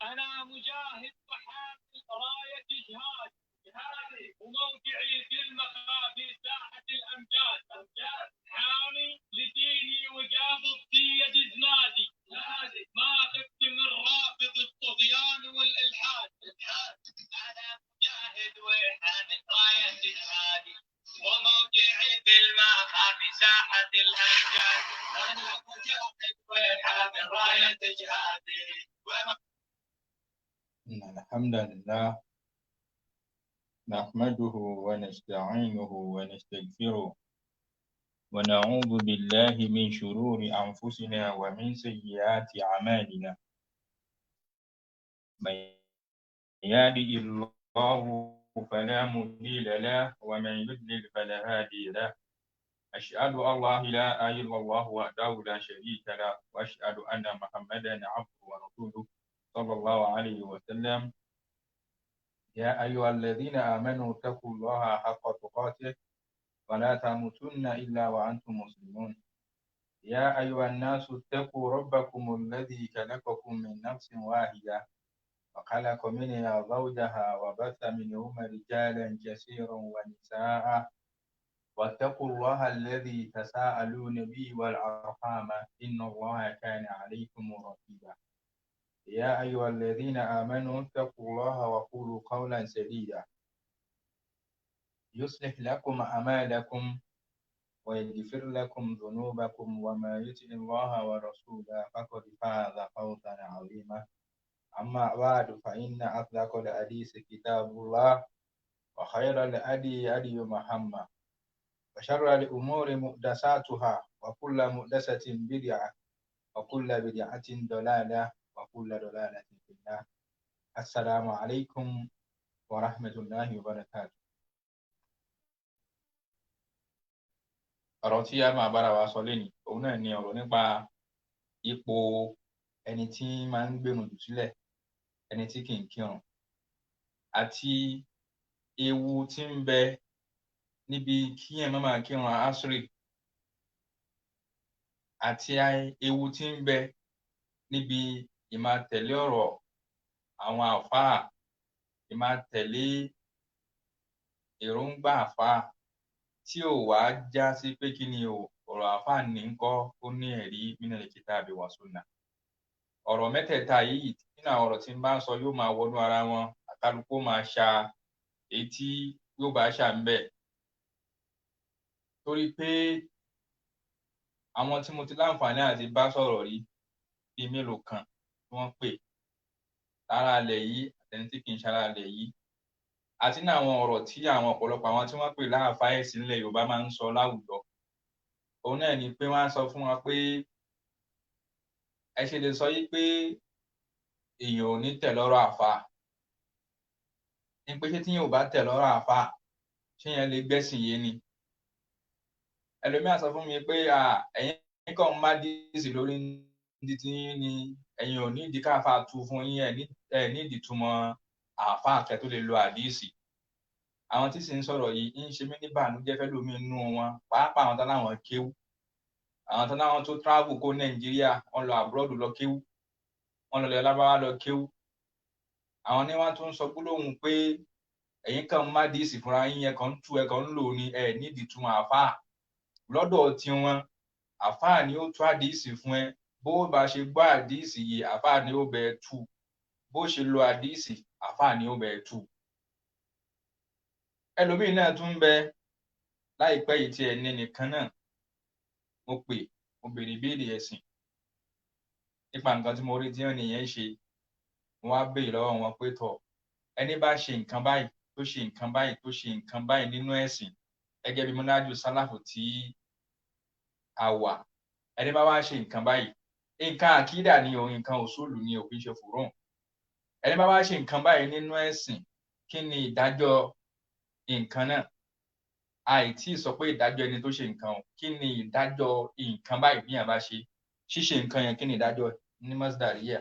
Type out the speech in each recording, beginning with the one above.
أنا مجاهد وحامل راية جهاد جهادي، وموقعي في المخا في ساحة الأمجاد، حامي لديني وقابض في يد زنادي، ما خفت من رافض الطغيان والإلحاد. أنا مجاهد وحامل راية جهادي، وموقعي في المخا في ساحة الأمجاد. أنا مجاهد وحامل راية جهادي. إن الحمد لله نحمده ونستعينه ونستغفره ونعوذ بالله من شرور أنفسنا ومن سيئات أعمالنا، من يهده الله فلا مضل له ومن يضلل فلا هادي له. أشهد أن لا إله إلا الله وحده لا شريك له، وأشهد أن محمدا عبده ورسوله صلى الله عليه وسلم. يا أيها الذين آمنوا اتقوا الله حق تقاته ولا تموتن إلا وأنتم مسلمون. يا أيها الناس اتقوا ربكم الذي خلقكم من نفس واحدة وخلق منها زوجها وبث منهما رجالا كثيرا ونساء، واتقوا الله الذي تساءلون به والأرحام إن الله كان عليكم رقيبا. يا أيها الذين آمنوا اتقوا الله وقولوا قولا سديدا يصلح لكم أعمالكم ويغفر لكم ذنوبكم، وما يطع الله ورسوله فقد فاز فوزا عظيما. أما بعد، فإن أصدق الحديث كتاب الله، وخير الهدي هدي محمد، وشر الأمور محدثاتها، وكل محدثة بدعة، وكل بدعة ضلالة، وكل ضلالة في النار. السلام عليكم ورحمة الله وبركاته. Ọ̀rọ̀ tí a máa bára wa sọ lénìí, òun náà ni ọ̀rọ̀ nípa ipò ẹni tí máa ń gbérun jù sílẹ̀, ẹni tí kì í kírun, àti ewu tí ń bẹ níbi kí ẹ̀ má máa kírun asri, àti ewu tí ń bẹ níbi ìmáa tẹ̀lé ọ̀rọ̀ àwọn àfáà, ìmáa tẹ̀lé èròǹgbà àfáà tí ò wá já sí pé kí ni o, ọ̀rọ̀ àfáà ní ń kọ́ ó ní ẹ̀rí minal kitabi wa sunnah. Ọ̀rọ̀ mẹ́tẹ̀ẹ̀ta yìí nínú àwọn ọ̀rọ̀ tí ń bá ń sọ yóò máa wọnú ara wọn, àkálukú máa ṣa èyí tí yóò bá ṣà ń bẹ̀. Torí pé àwọn tí mo ti láǹfààní àti bá sọ̀rọ̀ rí bíi mélòó kan tí wọ́n pè lára alẹ̀ yìí àtẹni tí kì í ṣara alẹ̀ yìí, àti ní àwọn ọ̀rọ̀ tí àwọn ọ̀pọ̀lọpọ̀ àwọn tí wọ́n pè láàfáà ẹ̀sìn ilẹ̀ Yorùbá máa ń sọ láwùjọ. Òun náà ni pé wọ́n á sọ fún wọn pé ẹ ṣe lè sọ yí pé èèyàn ò ní tẹ̀ lọ́rọ̀ àfáà, ní pé ṣé tí yẹn ò bá tẹ̀ lọ́rọ̀ àfáà ṣé yẹn lè gbẹ́sìn yé ni. Ẹlòmíà sọ fún mi pé ẹ̀yin kàn ń má díìsì lórí ní ti yín ni, ẹ̀yin ò ní ìdí káfáà tu fún yín, ẹ̀ ní ìdí túmọ̀ àfáà kẹ́ tó lè lo àdíìsì. Àwọn tí sì ń sọ̀rọ̀ yìí ń ṣe mí ní bànújẹ́ fẹ́ lómi inú wọn, pàápàá àwọn tán láwọn kéwú, àwọn tán láwọn tó travel kó Nàìjíríà, wọ́n lọ abroad lọ kéwú, wọ́n lọ ilẹ̀ Lárúbáwá lọ kéwú. Àwọn ni wọ́n tún sọ gbólóhùn pé ẹ̀yin kàn ń má díìsì fúnra yín, ẹ̀ kàn ń tú, ẹ̀ kàn ń lò ní, ẹ̀ nídìí túmọ̀ àfáà. Lọ́dọ̀ tiwọn, àfáà ni ó tú àdíìsì fún ẹ, bó bá ṣe gbọ́ àdíìsì yìí àfáà ni ó bẹ tú, bó ṣe lo àdíìsì àfáà ni ó bẹ tú. Ẹlòmíín náà tún ń bẹ láìpẹ́ yìí tí ẹni nìkan náà mo pè, mo béèrè ìbéèrè ẹ̀sìn nípa nǹkan tí mo rí tí wọ́n nìyẹn ṣe. Mo wá béèrè lọ́wọ́ wọn pé tọ̀, ẹni bá ṣe nǹkan báyìí tó ṣe nǹkan báyìí tó ṣe nǹkan báyìí nínú ẹ̀sìn gẹ́gẹ́ bí múnájú sálàfù tí a wà, ẹni bá wá ṣe nǹkan báyìí, nǹkan àkídà ni o, nǹkan òṣòlù ni o, kì í ṣe fùrùn. Ẹni bá wá ṣe nǹkan báyìí nínú ẹ̀sìn, kí ni ìdájọ́ nǹkan náà? Àìtí sọ pé ìdájọ́ ẹni tó ṣe nǹkan o, kí ni ìdájọ́ nǹkan báyìí bí yàn bá ṣe ṣíṣe nǹkan yẹn, kí ni ìdájọ́ ní masdariya?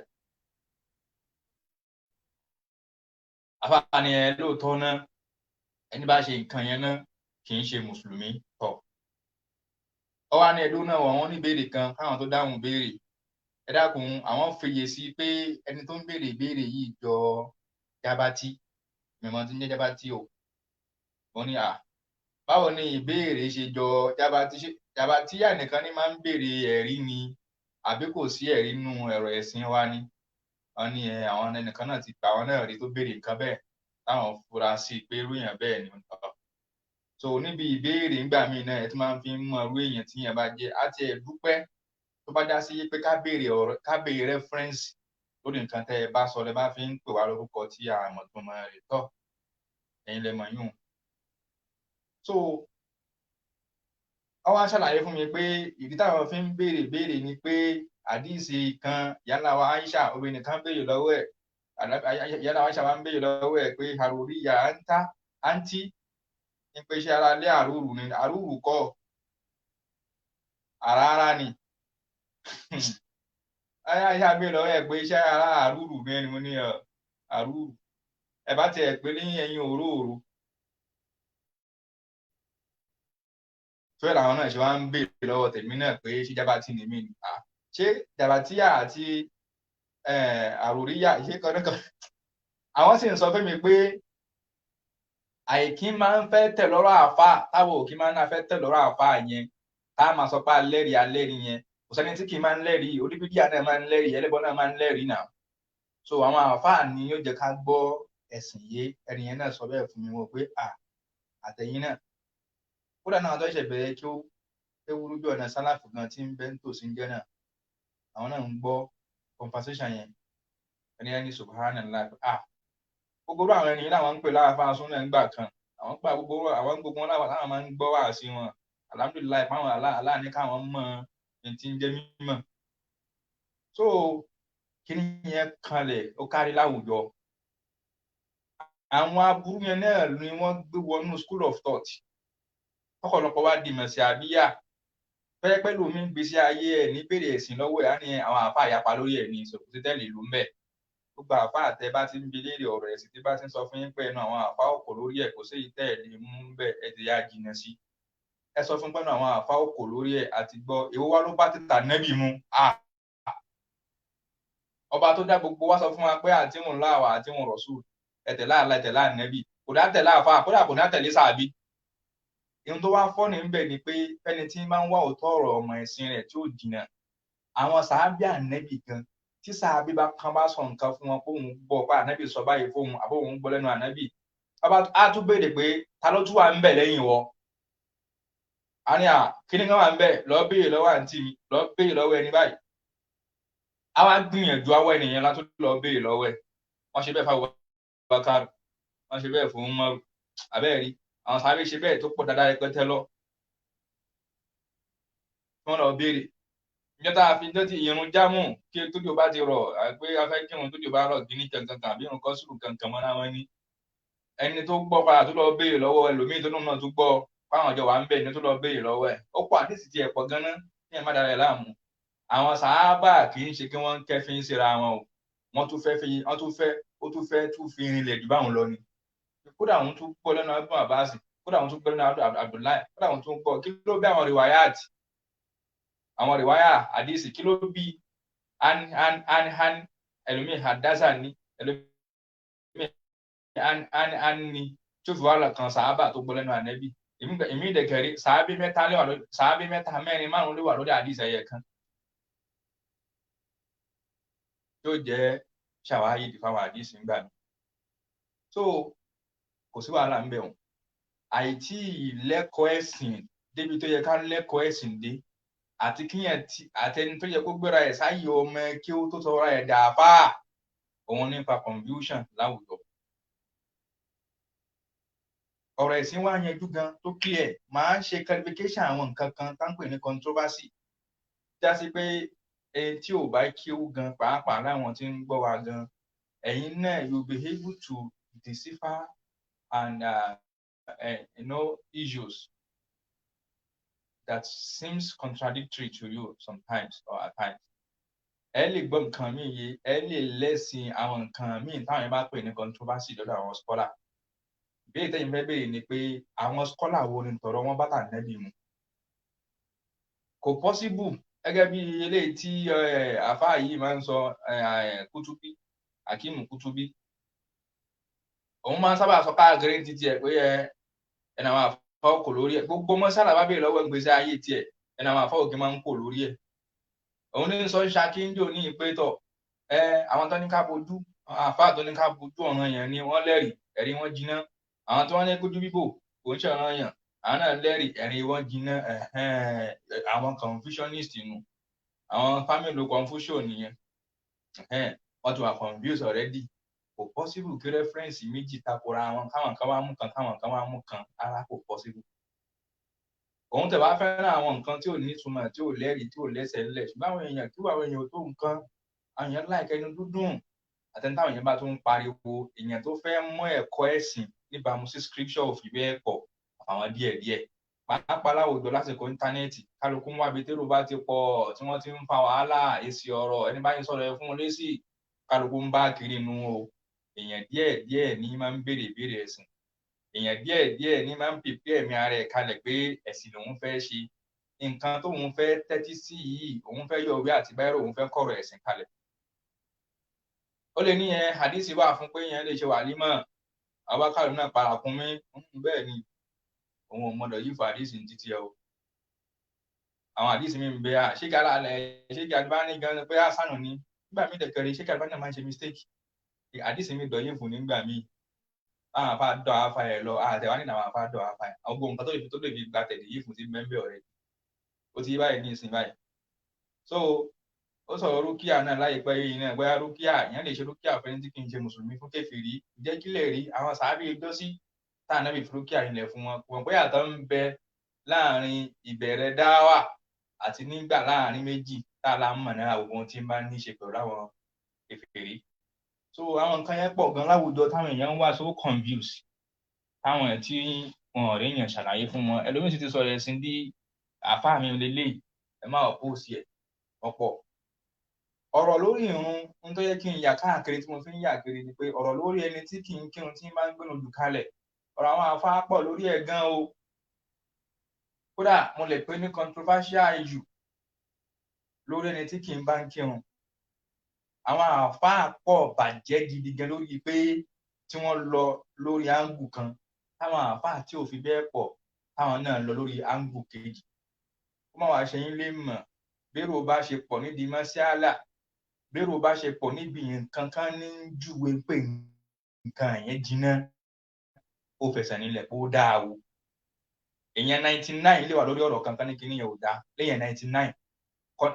Àfààní ẹ lóòótọ́ náà, ẹni bá ṣe nǹkan yẹn náà kì í ṣe mùsùlùmí tọ̀. Ọwọ́ ní ẹdún náà wọ́n ní ìbéèrè kan káwọn tó dáhùn béèrè. Ẹ dákun, àwọn fiyè sí pé ẹni tó ń béèrè ìbéèrè yìí jọ Jabati, mímọ tí ń jẹ́ Jabati o. Wọ́n ní à, báwo ni ìbéèrè ṣe jọ Jabati? Ṣe Jabati yà nìkan ni máa ń béèrè ẹ̀rí ni, àbí kò sí ẹ̀rí nínú ẹ̀rọ ẹ̀sìn wa ni? Wọ́n ní ẹ, àwọn ẹnìkan náà ti gbà wọ́n náà rí tó béèrè nǹkan bẹ́ẹ̀, táwọn fura sí pé irú èèyàn bẹ́ẹ̀ ni. So níbi ìbéèrè ńgbà míì náà, ẹ tún máa ń fi mọ irú èèyàn tí yẹn bá jẹ́. Àti ẹ̀ dúpẹ́ tó bá já sí pé ká béèrè ọ̀rọ̀, ká béèrè reference lórí nǹkan tẹ́ ẹ bá sọ, lẹ bá fi ń pè wá lórúkọ tí àmọ̀ tó mọ rè tọ́, ẹ̀yin lẹ mọ̀ yún. So wọ́n wá ṣàlàyé fún mi pé ìdí táwọn fi ń béèrè béèrè ni pé àdíìsì kan, yálà wa Aisha, obìnrin kan béèrè lọ́wọ́ ẹ̀, yálà wa Aisha wa ń béèrè lọ́wọ́ ẹ̀ pé àròríyà ń ta àǹtí ní pé ṣé ara lé àrùrù ni? Àrùrù kọ́, àràárá ni. Aisha béèrè lọ́wọ́ ẹ̀ pé ṣé ara àrùrù ni? Ẹni mo ní àrùrù ẹ bá tiẹ̀ pé ní ẹyin òróòro. Fẹ́ẹ̀ làwọn náà ṣe wá ń béèrè lọ́wọ́ tèmi náà pé ṣé Jabati ni mí ni? Ṣé Jabatiya àti àròríyà ṣé kọ́nìkan? Àwọn sì ń sọ fún mi pé àìkí máa ń fẹ́ tẹ̀ lọ́rọ̀ àfa, táwọn òkí máa ń fẹ́ tẹ̀ lọ́rọ̀ àfa yẹn, tá a máa sọ pé alẹ́rìí alẹ́rìí yẹn, kò sẹ́ni tí kì í máa ń lẹ́rìí, oníbídíà náà máa ń lẹ́rìí, ẹlẹ́bọ náà máa ń lẹ́rìí náà. So àwọn àfa ni yóò jẹ́ ká gbọ́ ẹ̀sìn yé. Ẹni yẹn náà sọ bẹ́ẹ̀ fún mi wọ́n pé à àtẹ̀yìn náà kódà náà tó ṣẹ̀ bẹ̀rẹ̀ kí ó ewúrú bí ọ̀nà sálàfù gan tí ń bẹ́ ń tòsí ń jẹ́ náà, àwọn náà ń gbọ́ conversation yẹn. Ẹni yẹn ní subhanallah, ah gbogbo àwọn ènìyàn làwọn ń pè láàfáà súnà ńgbà kan, àwọn gbà gbogbo àwọn gbogbo wọn láwọn máa ń gbọ́ wá sí wọn, alhamdulilayi fáwọn aláàní káwọn mọ ẹni tí ń jẹ́ mímọ̀. So kí ni yẹn kanlẹ̀ ó kárí láwùjọ. Àwọn aburú yẹn náà ni wọ́n gbé wọnú school of thought, ọ̀pọ̀lọpọ̀ wá di mọ̀sí àbíyá fẹ́ pẹ́lú mi gbèsè ayé ẹ̀ ní bèrè ẹ̀sìn lọ́wọ́ ẹ̀ á ní àwọn àfa àyapa lórí ẹ̀ ní ìsòkòtì tẹ́lẹ̀ ìlú ń bẹ̀. Gbogbo àfa àtẹ bá ti ń bi léèrè ọ̀rọ̀ ẹ̀sìn tí bá ti ń sọ fún yín pé ẹnu àwọn àfa òkò lórí ẹ̀ kò sí èyí tẹ́ ẹ̀ lè mú bẹ́ẹ̀, ẹ ti yá jìnnà sí. Ẹ sọ fún pẹ́nu àwọn àfa òkò lórí ẹ̀ àti gbọ́ èwo wá ló bá ti tà nẹ́bì mu. Ọba tó dá gbogbo wa sọ fún wa pé àti wọn láwà àti wọn rọ̀ṣù, ẹ̀tẹ̀ láàlá ẹ̀tẹ̀ láànẹ́bì, kò dá tẹ̀lé àfa, kódà kò dá tẹ̀lé sàbí. Ihun tó wá fọ́nì ń bẹ̀ ni pé fẹ́ni tí máa ń wá òótọ́ ọ̀rọ̀ ọmọ ẹ̀sìn rẹ̀ tí ó jìnnà, àwọn sàábì ànẹ́bì gan, tí sàábì bá kan bá sọ nǹkan fún wọn kóun gbọ́ pé ànẹ́bì sọ báyìí fóun àbó òun gbọ́ lẹ́nu ànẹ́bì, á tún béèrè pé ta ló tún wà ń bẹ̀ lẹ́yìn wọ? A ní à kíní kan wà ń bẹ̀, lọ béèrè lọ́wọ́ àǹtí mi, lọ béèrè lọ́wọ́ ẹni báyìí. A wá gbìyànjú awọ ènìyàn látó lọ béèrè lọ́wọ́ ẹ̀. Wọ́n ṣe bẹ́ẹ̀ fáwọn Abubakar, wọ́n ṣe bẹ́ẹ̀ fún Umaru, àbẹ́ẹ̀rí àwọn sáré ṣe bẹ́ẹ̀ tó pọ̀ dáadáa rẹpẹtẹ lọ. Wọ́n lọ béèrè níjọ́ tá a fi jọ́ ti irun jámù kí tójò bá ti rọ̀, pé a fẹ́ kírun tójò bá rọ̀ gíní kankan tàbí irun kọ́sùrù kankan mọ́ra wọn ní. Ẹni tó gbọ́ padà tó lọ béèrè lọ́wọ́ ẹlòmíì tó náà tó gbọ́ fáwọn ọjọ́ wà ń bẹ̀ ni tó lọ béèrè lọ́wọ́ ẹ̀. Ó pọ̀ àdìsí ti ẹ̀pọ̀ gan-an ní ẹ̀ má dára ẹ̀ láàmú. Àwọn sàábà kì í ṣe kí wọ́n kẹ́fín síra wọn o. Wọ́n tún fẹ́ fi wọ́n tún fẹ́ ó tún fẹ́ tún fi rinlẹ̀ jù báwọn lọ ni. Kódà òun tún gbọ́ lẹ́nu Abdul Abbas, kódà òun tún gbọ́ lẹ́nu Abdullahi, kódà òun tún gbọ́ kí ló bí àwọn rìwáyàtì, àwọn rìwáyà àdìsí kí ló bí an an an an ẹlòmíì hadasa ni, ẹlòmíì an an an ni tó fi wàhálà kan sàábà tó gbọ́ lẹ́nu ànẹ́bí. Èmi ìdẹ̀kẹ̀rí sàábì mẹ́ta lé wà lórí sàábì mẹ́ta mẹ́rin márùn-ún lé wà lórí àdìsí ẹyẹ kan tó jẹ́ ṣàwáyé fáwọn àdìsí ńgbà mi. So kò sí wàhálà ńbẹ̀ o. Àìtí lẹ́kọ̀ọ́ ẹ̀sìn débi tó yẹ ká lẹ́kọ̀ọ́ ẹ̀sìn dé, àti kíyàn ti àtẹni tó yẹ kó gbéra ẹ̀ sáyé ọmọ kí ó tó tọra ẹ̀ dàáfà, òun nípa confusion láwùjọ. Ọ̀rọ̀ ẹ̀sìn wá yanjú gan tó clear, máa ń ṣe clarification àwọn nǹkan kan tá ń pè ní controversy. Já sí pé ẹni tí ò bá kéwú gan pàápàá láwọn tí ń gbọ́ wa gan, ẹ̀yin náà you be able to decipher and you know issues that seems contradictory to you sometimes or at times. Ẹ lè gbọ́ nǹkan míì yé, ẹ lè lẹ́sìn àwọn nǹkan míì táwọn yẹn bá pè ní controversy lọ́dọ̀ àwọn scholar. Ìbéèrè tẹ́yin fẹ́ béèrè ni pé àwọn scholar wo ni tọ̀rọ̀ wọn bá tà nẹ́bí mu? Kò possible Gẹ́gẹ́ bí eléyìí tí àfáà yìí máa ń sọ, Kútúbí, Hakeem Kútúbí, òun máa ń sábà sọ káàkiri ní títí ẹ pé ẹnà àwọn àfáà kò lórí ẹ. Gbogbo mọ́sálà bá béèrè lọ́wọ́ ìgbésí ayé tiẹ̀, ẹnà àwọn àfáà òkè máa ń kò lórí ẹ. Òun ní sọ ṣàkíńjò ní ìpẹ́tọ̀ àwọn tó ní ká bojú, àfáà tó ní ká bojú ọ̀ràn yẹn ni wọ́n lẹ́rìí, ẹ̀rí wọn jiná. Àwọn tó wọ́n ní kójú bíbò kò ń ṣe ọ̀ràn yẹn, àwọn náà lẹ́rìí, ẹ̀rí wọn jiná. Àwọn confucianist nù, àwọn family confusion nìyẹn. Wọ́n ti wà confused already. Kò possible kí reference méjì takora wọn, káwọn kan wá mú kan, káwọn kan wá mú kan, rárá, kò possible. Òun tẹ̀ wá fẹ́ràn àwọn nǹkan tí ò ní ìtumọ̀, tí ò lẹ́rìí, tí ò lẹ́sẹ̀ ńlẹ̀. Ṣùgbọ́n àwọn èèyàn kí àwọn èèyàn tó nǹkan, àwọn èèyàn láìka ẹnu dúdùn àtẹni táwọn èèyàn bá tún ń pariwo. Èèyàn tó fẹ́ mú ẹ̀kọ́ ẹ̀sìn níbàámu sí scripture ò fi bẹ́ẹ̀ pọ̀, àwọn díẹ̀díẹ̀, pàápàá láwùjọ lásìkò íńtánẹ́ẹ̀tì. Kálukú ń wábi térò bá ti pọ̀ tí wọ́n ti ń fa wàhálà, èsì ọ̀rọ̀ ẹni báyìí sọ̀rọ̀ ẹ fún un lésì, kálukú ń bá kiri nu o. Èèyàn díẹ̀díẹ̀ ní máa ń béèrè ìbéèrè ẹ̀sìn. Èèyàn díẹ̀díẹ̀ ní máa ń pèpè ẹ̀mí ara ẹ̀ kalẹ̀ pé ẹ̀sìn lòun fẹ́ ṣe, nǹkan tóun fẹ́ tẹ́tí sí yìí, òun fẹ́ yọ ìwé àti báírò, òun fẹ́ kọ̀rọ̀ ẹ̀sìn kalẹ̀. Ó lè ní yẹn hadisi wà fún pé yẹn lè ṣe wàlímọ̀, Abubakar náà parakun mi. Bẹ́ẹ̀ ni, òun ò mọdọ̀ yìí fún hadisi ní títí ẹ o. Àwọn hadisi mi ń bẹ à ṣé kára alẹ ṣé kí Albani gan pé àṣànù ni. Nígbà míì dẹ̀kẹ̀rẹ̀, ṣé kí Albani náà máa ń ṣe mistake, hadisi mi dọ̀ yìí fún nígbà míì. Àwọn afa dọ̀ afa ẹ̀ lọ àtẹ̀wá nínú àwọn afa dọ̀ afa ẹ̀, àwọn gbogbo nǹkan tó lè fi gba tẹ̀lé yìí fún sí mẹ́ńbẹ́ ọ̀rẹ́ ó ti yí báyìí ní ìsìn báyìí. So ó sọ̀rọ̀ rúkìá náà láìpẹ́ yìí náà, bóyá rúkìá ìyẹn lè ṣe rúkìá fẹ́ni tí kì í ṣe mùsùlùmí, fún kèfèrí. Jẹ́ kí lè rí àwọn sàábì ìjọsí tá à nábì fi rúkìá rinlẹ̀ fún wọn kò bóyá tó ń bẹ láàrin ìbẹ̀rẹ̀ dáwà àti nígbà láàrin méjì tá a lá mọ̀ náà, ogun tí ń bá ní í ṣe pẹ̀lú àwọn kèfèrí. So àwọn nǹkan yẹn pọ̀ gan láwùjọ táwọn èèyàn ń wá so confused, táwọn tí wọn ò rí èèyàn ṣàlàyé fún wọn. Ẹlòmíín sì ti sọ̀rọ̀ ẹ̀sìn bí àfáà mi lélẹ́yìí, ẹ má oppose ẹ̀ ọ̀pọ̀. Ọ̀rọ̀ lórí ìrun, ohun tó yẹ kí n yà káàkiri tí mo fi ń yà kiri ni pé ọ̀rọ̀ lórí ẹni tí kì í kírun, tí ń bá ń gbénu jù kalẹ̀, ọ̀rọ̀ àwọn àfáà pọ̀ lórí ẹ̀ gan o. Kódà mo lè pè ní controversial issue lórí ẹni tí kì í bá ń kírun. Àwọn àfáà pọ̀ bàjẹ́ gidi gan lórí pé tí wọ́n lọ lórí angle kan, táwọn àfáà tí ò fi bẹ́ẹ̀ pọ̀ táwọn náà lọ lórí angle kejì. Kó má wàá ṣe yín lé mọ̀, bérò bá ṣe pọ̀ nídìí mọ́ṣálà, bérò bá ṣe pọ̀ níbi nǹkan kan ní júwe pé nǹkan yẹn jiná, ó fẹsẹ̀ nílẹ̀ pé ó dáa o. Èèyàn 99 lè wà lórí ọ̀rọ̀ kankan ní kinní yẹn ò dáa, léèyàn 99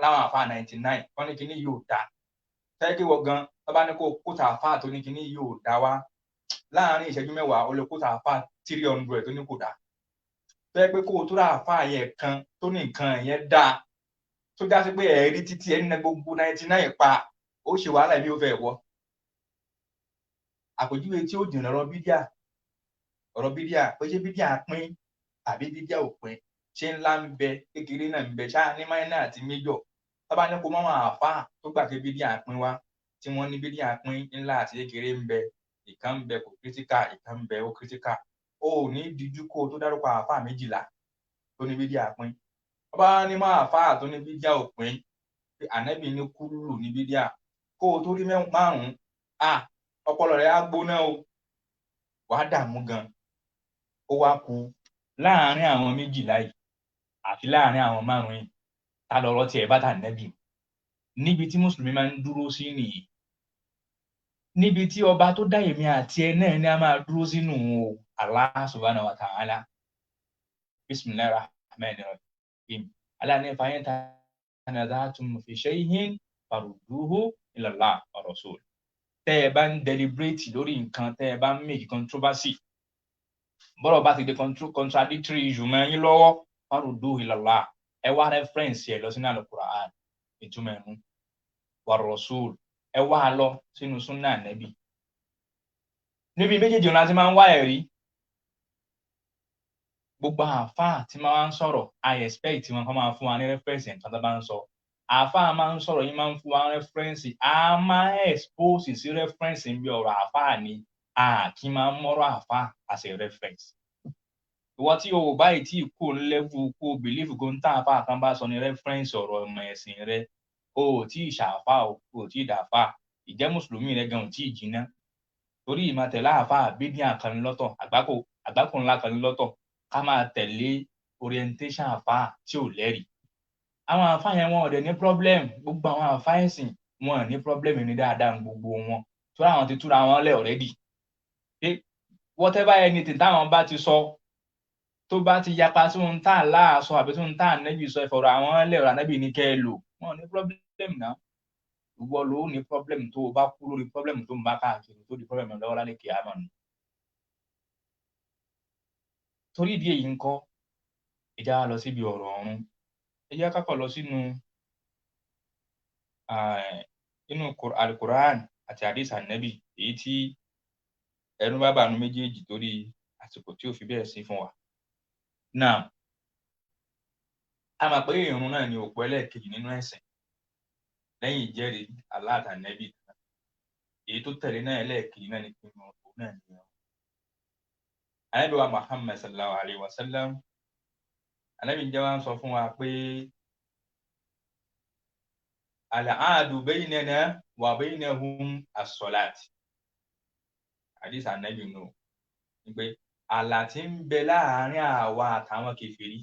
láwọn àfáà 99 kọ́ ní kinní yìí ò dáa. Tẹ́kí wọ gan tó bá ní kó kóta àfáà tó ní kinní yìí ò dáa wá, láàárín ìṣẹ́jú 10, ó lè kóta àfáà 300 tó ní kò dáa. Tó yẹ pé kó o tó rà àfáà yẹn kan tó ní nǹkan yẹn dáa, tó já sí pé ẹ̀rí títí ẹni náà gbogbo 99 pa, ó ṣe wàhálà bí ó fẹ́ wọ́. Àpèjúwe tí ó jìnnà, ọ̀rọ̀ bídíà, ọ̀rọ̀ bídíà pé ṣé bídíà pín àbí bídíà ò pín, ṣé ńlá ń bẹ, kékeré náà ń bẹ, ṣáà ní minor àti major. Tó bá ní kó mọ́ àáfàá tó gbà pé bídíà pín wá, tí wọ́n ní bídíà pín, ńlá àti kékeré ń bẹ, ìkan ń bẹ kò critical, ìkan ń bẹ ó critical, ó ní díjú kó o tó dárúkọ àáfàá 12 tó ní bídíà pín. Tó bá ní mọ́ àáfàá tó ní bídíà ò pín, pé ànábì ní kúrú ní bídíà, kó o tó rí márùn-ún, à ọpọlọ rẹ á gbóná o, wàá dààmú gan. Ó wá kù láàárín àwọn 12 yìí àti láàárín àwọn márùn-ún yìí, ta lọ̀rọ̀ tiẹ̀ bá tà nẹ́bì? Níbi tí mùsùlùmí máa ń dúró sí nìyí, níbi tí ọba tó dá èmi àti ẹ náà ní a máa dúró sínú o, Allah subhanahu wa ta'ala. Bismillahir rahmanir rahim. Ala ní fa in tanaza'tum fi shay'in farudduhu ila Allah wa rasul. Tẹ́ ẹ bá ń deliberate lórí nǹkan, tẹ́ ẹ bá ń make controversy, bọ́rọ̀ bá ti di contradictory issue mọ́ yín lọ́wọ́, farudduhu ila Allah, ẹ wá reference ẹ lọ sínú al-Qur'an, ìtumọ̀ ẹ̀nu, wa rasul, ẹ wá lọ sínú súnà nẹ́bì. Níbi méjèèjì wọn láti máa ń wá ẹ̀rí. Gbogbo àáfàá tí máa ń sọ̀rọ̀, I expect wọn kọ́ máa fún wa ní reference. Nǹkan tó bá ń sọ, àáfàá máa ń sọ̀rọ̀ yín, máa ń fún wa ní reference, a máa expose sí reference níbi ọ̀rọ̀ àáfàá ni, a kì í máa ń mọ́rọ̀ àáfàá as a reference. Gbogbo Ìwọ tí o ò báyìí tí kò ń lẹ́vù kó o bìlífù kó ń tà àfa kan bá sọ ní rẹ́fúrẹ́ǹsì ọ̀rọ̀ ọmọ ẹ̀sìn rẹ, o ò tí ì ṣàfà, o ò tí ì dàfà, ìjẹ́ mùsùlùmí rẹ gan ò tí ì jiná. Torí ìmọ̀ tẹ̀lé àfa bídíà kan lọ́tọ̀, àgbákò àgbákò ńlá kan lọ́tọ̀, ká máa tẹ̀lé orientation àfa tí ò lẹ́rìí. Àwọn àfa yẹn wọn ò dẹ̀ ní problem. Gbogbo àwọn àfa ẹ̀sìn wọn ò ní problem ní dáadáa gbogbo wọn, torí àwọn ti túra wọn lẹ̀ already pé whatever anything táwọn bá ti sọ tó bá ti yapa sí ohun tá à láàsọ àbí sí ohun tá à nẹ́bí sọ, ìfọ̀rọ̀ àwọn lẹ̀rọ ànẹ́bí ní kẹ́ ẹ lò. Wọn ò ní problem náà. Ìwọ ló ní problem tó o bá kú lórí problem tó ń bá káàkiri, tó di problem lọ́wọ́ lálẹ́ kìí àmọ́ nù. Torí ìdí èyí ńkọ́, ẹ já lọ síbi ọ̀rọ̀ ọ̀run. Ẹ jẹ́ ká kọ́ lọ sínú inú Al-Qur'an àti hadith Ànábì, èyí tí ẹnu bá bànú méjèèjì torí àsìkò tí ò fi bẹ́ẹ̀ sí fún wa. Náà, a mọ̀ pé ìrun náà ni òpó ẹlẹ́ẹ̀kejì nínú ẹ̀sìn lẹ́yìn ìjẹ́rìí Allah àti Ànábì. Èyí tó tẹ̀lé náà ẹlẹ́ẹ̀kejì náà ni kí ni òun náà ni ìrun. Ànábì wa Muhammad sallallahu alayhi wa sallam, Ànábì jẹ́ wá ń sọ fún wa pé al-ahdu baynana wa baynahum as-salat. Hadith Ànábì nù ní pé ààlà tí ń bẹ láàárín àwa àtàwọn kèfèrí,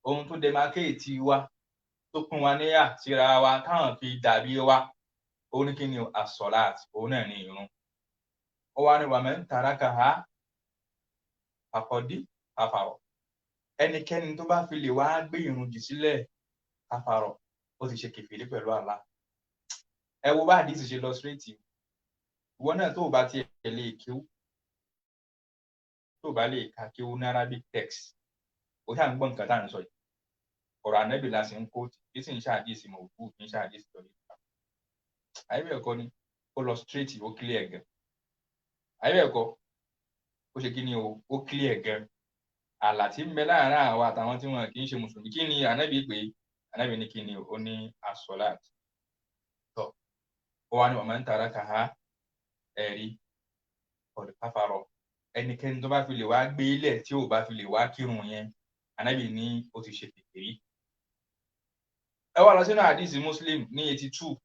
ohun tó demarcate wa, tó pín wa níyà síra wa táwọn fi dàbí wa, ó ní kí ni? As-salat, òun náà ní ìrun. Ó wá ní wa man tarakaha faqad kafara. Ẹnikẹ́ni tó bá fi lè wá gbé ìrun jù sílẹ̀, kafara, ó ti ṣe kèfèrí pẹ̀lú Allah. Ẹ wo bá àdìsí ṣe lọ straight. Ìwọ náà tó o bá tiẹ̀ lè kéwú, tó o bá lè ka kéwú ní Arabic text, ó ṣáà ń gbọ́ nǹkan tá à ń sọ yìí. Ọ̀rọ̀ Ànábì la sì ń kó, kí sì ń ṣàdísì mọ̀ òkú, kì í ṣàdísì lórí ìta. Àyè bẹ́ẹ̀ kọ́ ni, ó lọ straight, ó clear gan. Àyè bẹ́ẹ̀ kọ́, ó ṣe kí ni o, ó clear gan. Ààlà tí ń bẹ láàárín àwa àtàwọn tí wọn kì í ṣe mùsùlùmí, kí ni Ànábì pé? Ànábì ní kí ni? Ó ní as-salat. Tọ́, ó wá ní wa man tarakaha, ẹ̀rí, qad kafara. Ẹnikẹ́ni tó bá fi lè wá gbé ilẹ̀ tí ò bá fi lè wá kírun yẹn, Ànábì ní ó ti ṣe kèfèrí. Ẹ wá lọ sínú àdìsí Muslim ní 82.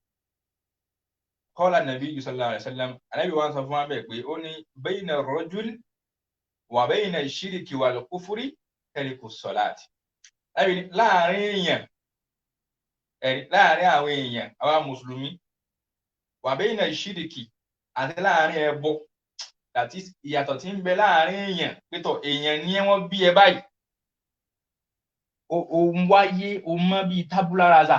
Qala Nabiyyu sallallahu alayhi wa sallam, Ànábì wa ń sọ fún wa bẹ́ẹ̀ pé ó ní bayna ar-rajul wa bayna ash-shirki wal-kufri tariku s-salati. Ànábì ní láàárín èèyàn, ẹ̀rí, láàárín àwọn èèyàn, àwa mùsùlùmí, wa bayna ash-shirki, àti láàárín ẹbọ, that is ìyàtọ̀ tí ń bẹ láàárín èèyàn pétọ̀ èèyàn ní wọ́n bí ẹ báyìí, o ń wáyé o mọ́ bíi tábúlà rasa.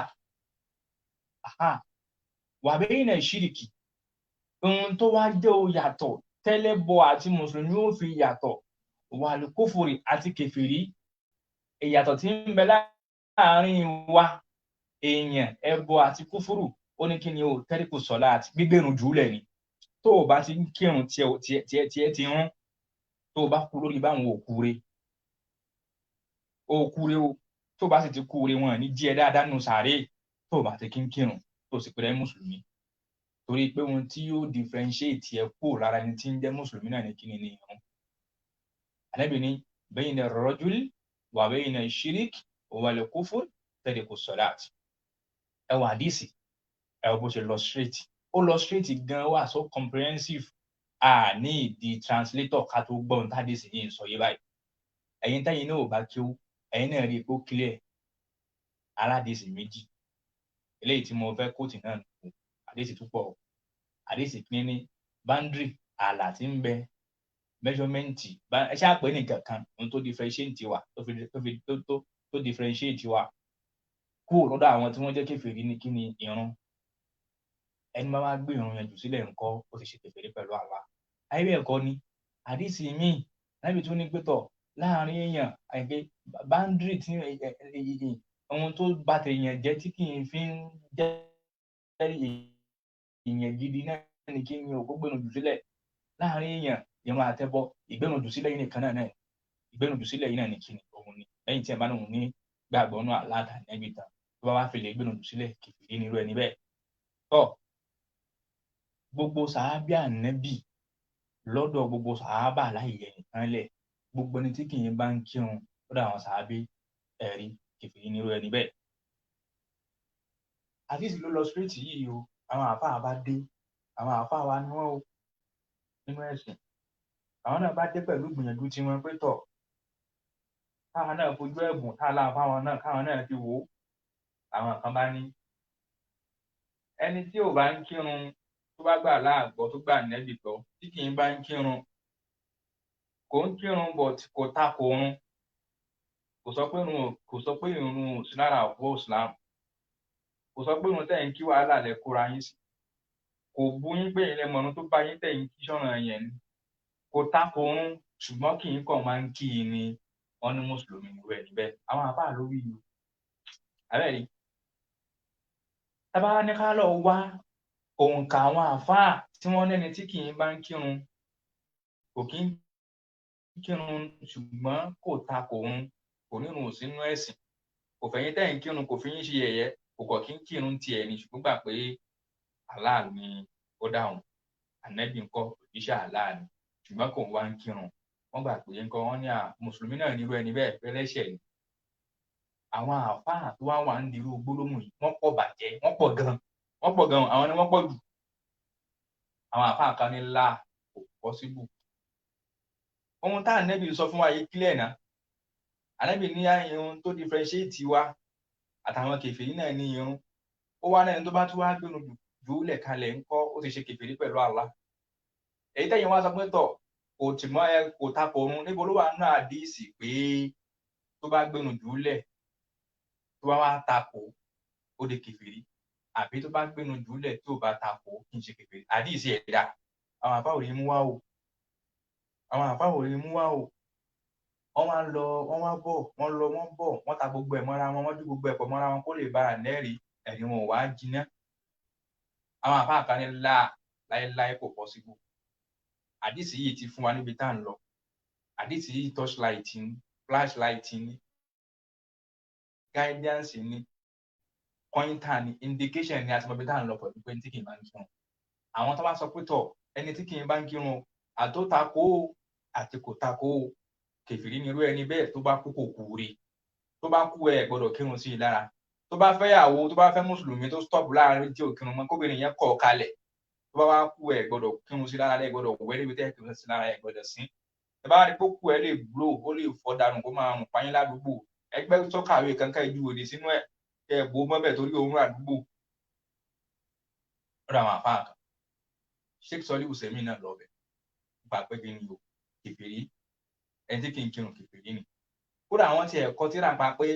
Wa bayna ash-shirki, ohun tó wá jẹ́ o yàtọ̀ tẹ́lẹ̀bọ àti mùsùlùmí ó fi yàtọ̀, wal-kufri àti kèfèrí, ìyàtọ̀ tí ń bẹ láàárín wa èèyàn, ẹbọ àti kúfúrù, ó ní kí ni o? Tariku salat, gbígbèrún jùlẹ̀ ni. Tó o bá ti ń kírun tiẹ̀ tiẹ̀ ti rún, tó o bá kú lórí báwọn òkú re òkú re o, tó o bá sì ti kú re, wọn ní jí ẹ dáadáa nù sàárè tó o bá ti kí ń kírun, tó o sì pèrè mùsùlùmí. Torí pé ohun tí yóò differentiate ẹ kúrò lára ẹni tí ń jẹ́ mùsùlùmí náà ní kíni? Ní ìrun. Ànábì ní bayna ar-rajul wa bayna ash-shirk wal-kufr tariku salat. Ẹ wà àdìsí, ẹ wọ bó ṣe lọ straight, ó lọ straight gan, wà so comprehensive, a ní ìdí translator ká tó gbọ́ ohun tádìsí yìí ń sọ yé báyìí. Ẹ̀yin tẹ́yin náà ò bá kéwú, ẹ̀yin náà rí i pé ó clear. Aládìsí méjì eléyìí tí mo fẹ́ kóòtù náà nù, àdìsí tó pọ̀. Àdìsí kìíní ní boundary, ààlà tí ń bẹ, measurement, ẹ ṣáà pé nìkan kan, ohun tó differentiate wa, tó fi tó fi tó tó tó differentiate wa kúrò lọ́dọ̀ àwọn tí wọ́n jẹ́ kèfèrí ní kí ni? Ìrun. Ẹni bá wá gbé ìrun yẹn jù sílẹ̀ ńkọ́, ó ti ṣe kèfèrí pẹ̀lú Allah. Ayé bẹ́ẹ̀ kọ́ ni àdìsí míì lábì tó ní pẹ́tọ̀ láàrin èèyàn àìpé boundary tí ohun tó bá tèèyàn jẹ́ tí kì í fi ń jẹ́ èèyàn gidi náà ní kí ni o? Kó gbẹ̀rùn jù sílẹ̀. Láàrin èèyàn, ìrun àtẹbọ, ìgbẹ̀rùn jù sílẹ̀ yìí nìkan náà, ìgbẹ̀rùn jù sílẹ̀ yìí náà ní kí ni òun ni. Lẹ́yìn tí ẹ bá ní òun ní gbàgbọ́ náà aláàtà nẹ́bí tán, tó bá wá fi lè gbẹ̀rùn jù sílẹ̀, kèfèrí nírú ẹni bẹ́ẹ̀. Tọ́ gbogbo sàábì Ànábì, lọ́dọ̀ gbogbo sàábà láì yẹ nìkan lẹ̀, Gbogbo ẹni tí kì í bá ń kírun lọ́dọ̀ àwọn sàábé, ẹ̀rí kèfèrí nírú ẹni bẹ́ẹ̀. Àdìsí ló lọ straight yìí o. Àwọn àáfàá bá dé, àwọn àáfàá wa ni wọ́n o nínú ẹ̀sìn, àwọn náà bá dé pẹ̀lú gbìyànjú tiwọn pé tọ̀, káwọn náà fojú ẹ̀bùn tá a láǹ fáwọn náà, káwọn náà fi wò ó. Àwọn kan bá ní ẹni tí ò bá ń kírun, tó bá gbà láàgbọ́, tó gbà nẹ́bì gbọ́, tí kì í bá ń kírun, kò ń kírun, but kò takò orun, kò sọ pé irun ò sí lára òpó Islam, kò sọ pé irun tẹ̀ ń kí wàhálà lẹ kóra yín sí, kò bú yín pé ilẹ̀ mọ̀nà tó bá yín tẹ̀ ń kí sọ̀rọ̀ yẹn ni, kò takò orun, ṣùgbọ́n kì í kàn máa ń kí i ni, wọ́n ní mùsùlùmí ni wẹ̀ níbẹ̀. Àwọn àfáà ló wí o. Àbẹ́rẹ́ tábà ní ká lọ wá òǹkà àwọn àfáà tí wọ́n lẹ́ni tí kì í bá ń kírun, kò kí ń kírun, ṣùgbọ́n kò takò òun, kò nírun ò sínú ẹ̀sìn, kò fẹ̀yìn tẹ̀ ń kírun, kò fi yín ṣe yẹ̀yẹ́, kò kọ̀ kí ń kírun tiẹ̀ ni, ṣùgbọ́n gbà pé Allah ni ó dáhùn, ànẹ́bí ńkọ́ òjíṣẹ́ Allah ni, ṣùgbọ́n kò wá ń kírun, wọ́n gbà pé ńkọ́ wọ́n ní à mùsùlùmí náà nírú ẹni bẹ́ẹ̀, fẹ́lẹ́ṣẹ̀ ni. Àwọn àfáà tó wá wà ń dirú gbólóhùn yìí, wọ́n pọ̀ bàjẹ́, wọ́n pọ̀ gan, wọ́n pọ̀ gan, àwọn ni wọ́n pọ̀ jù. Àwọn àfáà kan ní là kò pọ́síbù. Ohun tá ànẹ́bí sọ fún wa yìí clear náà. Ànẹ́bí ní ohun tó differentiate wa àtàwọn kèfèrí náà ní irun. Ó wá náà, ẹni tó bá tún wá gbénu jùúlẹ̀ kalẹ̀ ńkọ́, ó ti ṣe kèfèrí pẹ̀lú Allah. Èyí tẹ̀yìn wá sọ pé tọ̀, kò tì mọ́ ẹ, kò takò orun, níbo ló wà nínú àdíìsì pé tó bá gbénu jùúlẹ̀, tó bá wá takò, ó di kèfèrí, àbí tó bá gbénu jùúlẹ̀ tó bá takò, kì í ṣe kèfèrí? Àdíìsì ẹ̀dá àwọn àfáà ò rí mú wá o, àwọn àfáà ò rí mú wá o. Wọ́n wá lọ, wọ́n wá bọ̀, wọ́n lọ, wọ́n bọ̀, wọ́n ta gbogbo ẹ̀ mọ́ra wọn, wọ́n dún gbogbo ẹ̀ pọ̀ mọ́ra wọn kó lè bá ànẹ́rìí, ẹ̀rí wọn ò wá jiná. Àwọn àfáà kan ní là láéláé, kò possible. Àdìsí yìí ti fún wa níbi tá à ń lọ. Àdìsí yìí torchlight ni, flashlight ni, guidance ni, pointer ni, indication ni, àti mọ̀ ibi tá à ń lọ pẹ̀lú pé tí kì í bá ń kírun. Àwọn tó bá sọ pé tọ̀, ẹni tí kì í bá ń kírun, àtó takò ó àti kò takò ó, kèfèrí ni irú ẹni bẹ́ẹ̀, tó bá kú, kò kú rí, tó bá kú, ẹ gbọ́dọ̀ kírun sí i lára. Tó bá fẹ́ yàwó, tó bá fẹ́ mùsùlùmí, tó stop láàrin tí ò kírun mọ́, kóbìnrin yẹn kọ̀ kalẹ̀, tó bá wá kú, ẹ gbọ́dọ̀ kírun sí lára, ẹ gbọ́dọ̀ wẹ̀ níbi tẹ́ ẹ kírun sí lára, ẹ gbọ́dọ̀ sí. Ẹ bá rí pókú, ẹ lè blow, ó lè fọ́ dànù, kó máa rùn payín ládùúgbò. Ẹgbẹ́ sọ́kàwé kankan ìjú òde sínú ẹ̀, kẹ́ ẹ bò mọ́bẹ̀ torí òórùn àdúgbò. Lọ́dọ̀ àwọn àfáà kan, Sheikh Sọ́lí Hùsẹ́mì náà lọ bẹ̀ gbà pé kí ni o, kèfèrí, ẹni tí kì í kírun, kèfèrí ni. Kódà àwọn tiẹ̀ kọ tírà pa pé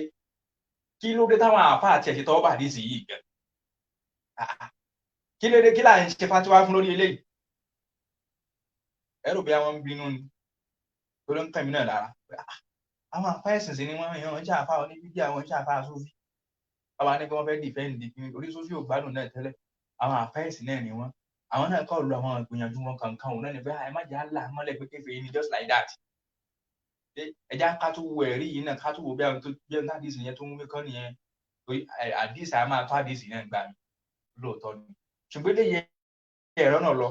kí ló dé táwọn àfáà tiẹ̀ ṣe tọwọ́ bà àdìsí yìí gan, kí ló dé, kí là ń ṣe fatiwa fún lórí eléyìí? Ẹ rò bí àwọn ń bínú ni, torí ń kàn mí náà lára. Àwọn àfáà ẹ̀sìn sí ni wọ́n yàn, wọ́n ṣe àfáà oníbíbí, àwọn ṣe àfáà sófì, báwa ní kí wọ́n fẹ́ defend kí orí sófì ò gbádùn náà tẹ́lẹ̀. Àwọn àfáà ẹ̀sìn náà ni wọ́n, àwọn náà kọ́ lu àwọn ìgbìyànjú wọn kankan òun náà ni pé ẹ má jẹ́ àlà mọ́lẹ̀ pé kèfèrí ni just like that. Ẹ já ká tó wo ẹ̀rí yìí náà, ká tó wo bí àwọn tó bí àwọn àdìsí yẹn tó ń wí kọ́ nìyẹn, torí àdìsí a máa tó àdìsí náà gbà mí lóòótọ́ ni, ṣùgbọ́n eléyìí ẹ̀rọ náà lọ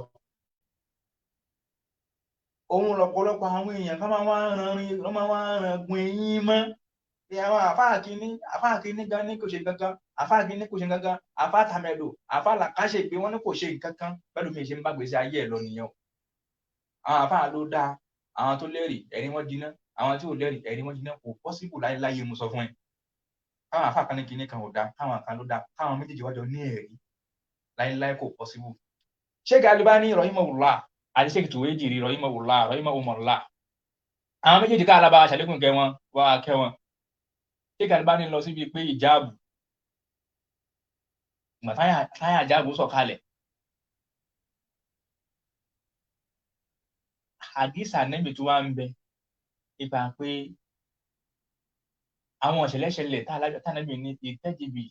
òun lọ́pọ̀lọpọ̀ àwọn èèyàn kan máa wá ran wọ́n máa wá ran gun eyín mọ́ pé àwọn àfáà kínní, àfáà kínní gan ní kò ṣe kankan, àfáà kínní kò ṣe kankan, àfáà tàmẹ̀dò, àfáà làkàṣègbè, wọ́n ní kò ṣe nǹkan kan. Pẹ̀lú mi ṣe ń bá gbèsè ayé ẹ̀ lọ nìyẹn o. Àwọn àfáà ló dáa, àwọn tó lẹ́rìí, ẹ̀rí wọn jiná, àwọn tí ò lẹ́rìí, ẹ̀rí wọn jiná. Kò possible láéláyé, mo sọ fún ẹ. Káwọn àfáà kan ní kinní kan ò dáa, káwọn kan ló dáa, káwọn méjèèjì wájọ ní ẹ̀rí, láéláé kò possible. Sheikh Albani rahimahullah àti Sheikh Tuwaijiri rahimahullah rahimahumullah, àwọn méjèèjì ká alábàá ṣàlékún kẹ wọn, wá kẹ wọn. Sheikh Albani lọ síbi pé ìjáàbù, ìgbà táyà ìjáàbù sọ̀kalẹ̀, hadith Ànábì tó wá ń bẹ ipa pé àwọn ọ̀ṣẹ̀lẹ̀ṣẹlẹ̀ tánàbì ní ìtẹ́jìbì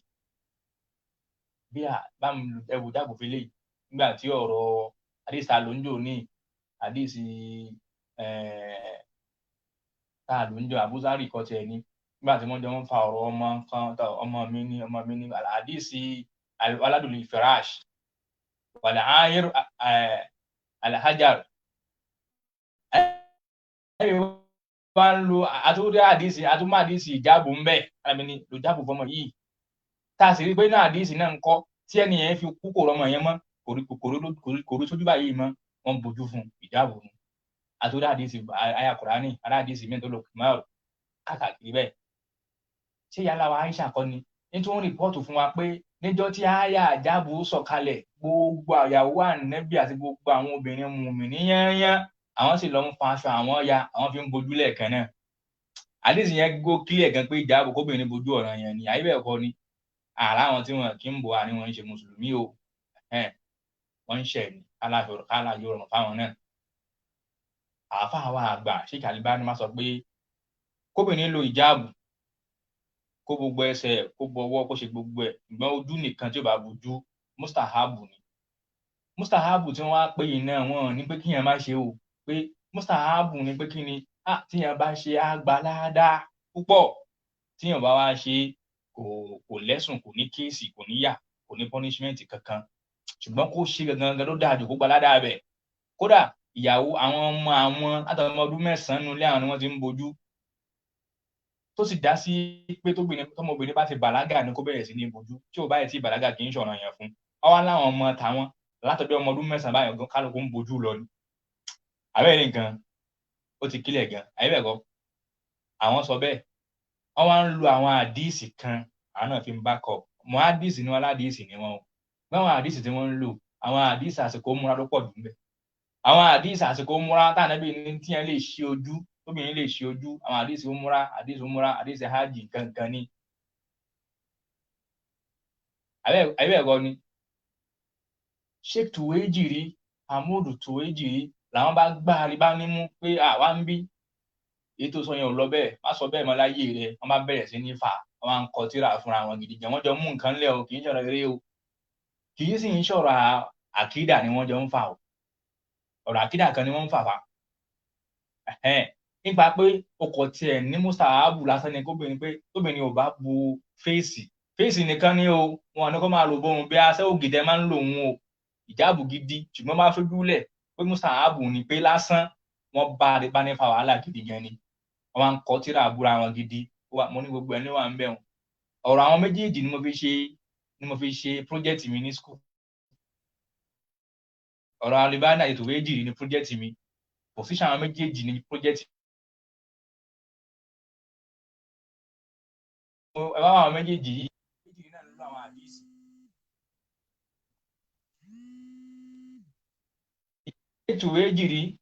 bí a bá ń ẹwù jáàbù fi léyìí, nígbà tí ọ̀rọ̀ hadith alonjo ní hadith tá alonjo abuzari kọ́ tiẹ̀ ní, nígbà tí wọ́n jọ ń fa ọ̀rọ̀ ọmọ kan, ọmọ mi ní, ọmọ mi ní, hadith aládùn firash wàlẹ̀ ayir alhajar. wá ń lo àtúndé àdìsí àtúmọ̀ àdìsí ìjáàbù ń bẹ̀ alábi ni lo jáàbù fọmọ yìí tá a sì rí pé náà àdìsí náà ń kọ́ tí ẹni yẹn fi kú kò rọmọ yẹn mọ́ kò rí sójú báyìí mọ́ wọ́n bójú fún ìjáàbù fún àtúndé àdìsí àyà Kùránì aládìsí mi tó lò kìmáàrù káàkiri bẹ́ẹ̀. Ṣé yàrá wa Aisha kọ́ ni nítorí wọ́n rìpọ́ọ̀tù fún wa pé níjọ́ tí àyà àjábù sọ̀kalẹ̀ gbogbo àyàwó ànẹ́bí àti gbogbo àwọn obìnrin mùmínì yányán àwọn sì lọ ń fa aṣọ àwọn ya àwọn fi ń bojú lẹ́ẹ̀kan náà. Àdìsí yẹn gbó kílẹ̀ gan pé ìjáàbù kóbìnrin bojú ọ̀ràn yẹn ni àyè bẹ́ẹ̀ kọ́ ni àrà àwọn tí wọn kì í bọ̀ àní wọn ń ṣe mùsùlùmí o, wọ́n ń ṣẹ̀ ní kálá yóò rọrùn fáwọn náà. Àáfàá wa àgbà Sheikh Albani má sọ pé kóbìnrin lo ìjáàbù kó gbogbo ẹsẹ̀ kó bọwọ́ kó ṣe gbogbo ẹ̀ ṣùgbọ́n ojú nìkan tí ò bá bojú mustahabu ni. Mustahabu tí wọ́n á pè yìí náà wọ́n ní pé kíyàn má ṣe o, pé mustahabu ni pé kí ni tíyàn bá ṣe á gba ládàá púpọ̀, tíyàn bá wá ṣe kò lẹ́sùn, kò ní kéèsì, kò ní yà, kò ní punishment kankan, ṣùgbọ́n kó ṣe gangan ló dáa jù kó gba ládàá bẹ̀. Kódà ìyàwó àwọn ọmọ àwọn látọmọ ọdún 9 nulẹ̀ àwọn ni wọ́n ti ń bojú, tó sì dá sí pé tọmọbìnrin bá ti bàlágà ni kó bẹ̀rẹ̀ sí ní bojú, tí ò báyìí tí bàlágà kì í ṣọ̀ràn yẹn fún. Ọwọ́ láwọn ọmọ tàwọn látọjọ́ ọmọ ọdún 9 báyìí gan kálukú ń bojú lọ ni. Àbẹ́rẹ́ nǹkan ó ti kílẹ̀ gan, àyẹ̀bẹ̀ kọ́ àwọn sọ bẹ́ẹ̀. Wọ́n wá ń lo àwọn àdíìsì kan àwọn náà fi ń back up. Mọ́ àdíìsì ni wọ́n aládìísì ni wọ́n o. Báwọn àdíìsì tí wọ́n ń lò àwọn àdíìsì àsìkò múra ló pọ̀ jù ńbẹ̀. Àwọn àdíìsì àsìkò múra tànàbí ní tíyẹn lè ṣe ojú, tóbìnrin lè ṣe ojú, àwọn àdíìsì múra, àdíìsì múra, àdíìsì hajj gangan ni. Àbẹ́ ẹ̀kọ́ ni Sheikh Tuwaijiri, Hamudu Tuwaijiri làwọn bá gbá àríbá nímú pé àwa ń bí èyí tó sọ yẹn ò lọ bẹ́ẹ̀, má sọ bẹ́ẹ̀ mọ́ láyé rẹ̀. Wọ́n bá bẹ̀rẹ̀ sí ní fà, wọ́n máa ń kọ tírà fúnra wọn gidi gan. Wọ́n jọ mú nǹkan lẹ̀ o, kì í ṣọ̀rọ̀ eré o, kì í sì ń ṣọ̀rọ̀ àkídà ni wọ́n jọ ń fà o, ọ̀rọ̀ àkídà kan ni wọ́n ń fà fà. Nípa pé ọkọ̀ tiẹ̀ ní mustahabu lásán ni kóbìnrin pé tóbìnrin ò bá bu fèsì, fèsì nìkan ni o, wọn ní kó máa lò bóun bí aṣẹ́ ògìdẹ máa ń lò òun o, ìjáàbù gidi, ṣùgbọ́n máa fojú lẹ̀ pé mustahabu ni pé lásán. Wọ́n bá ní fa wàhálà gidi gan ni, wọ́n máa ń kọ tírà búra wọn gidi. Mo ní gbogbo ẹni wà ń bẹ̀ wọn. Ọ̀rọ̀ àwọn méjèèjì ni mo fi ṣe project mi ní school. Ọ̀rọ̀ Albani àti Tuwaijiri ni project mi, position àwọn méjèèjì ni project. Ẹ wá àwọn méjèèjì yìí méjèèjì náà ló àwọn àdìsí. Tuwaijiri,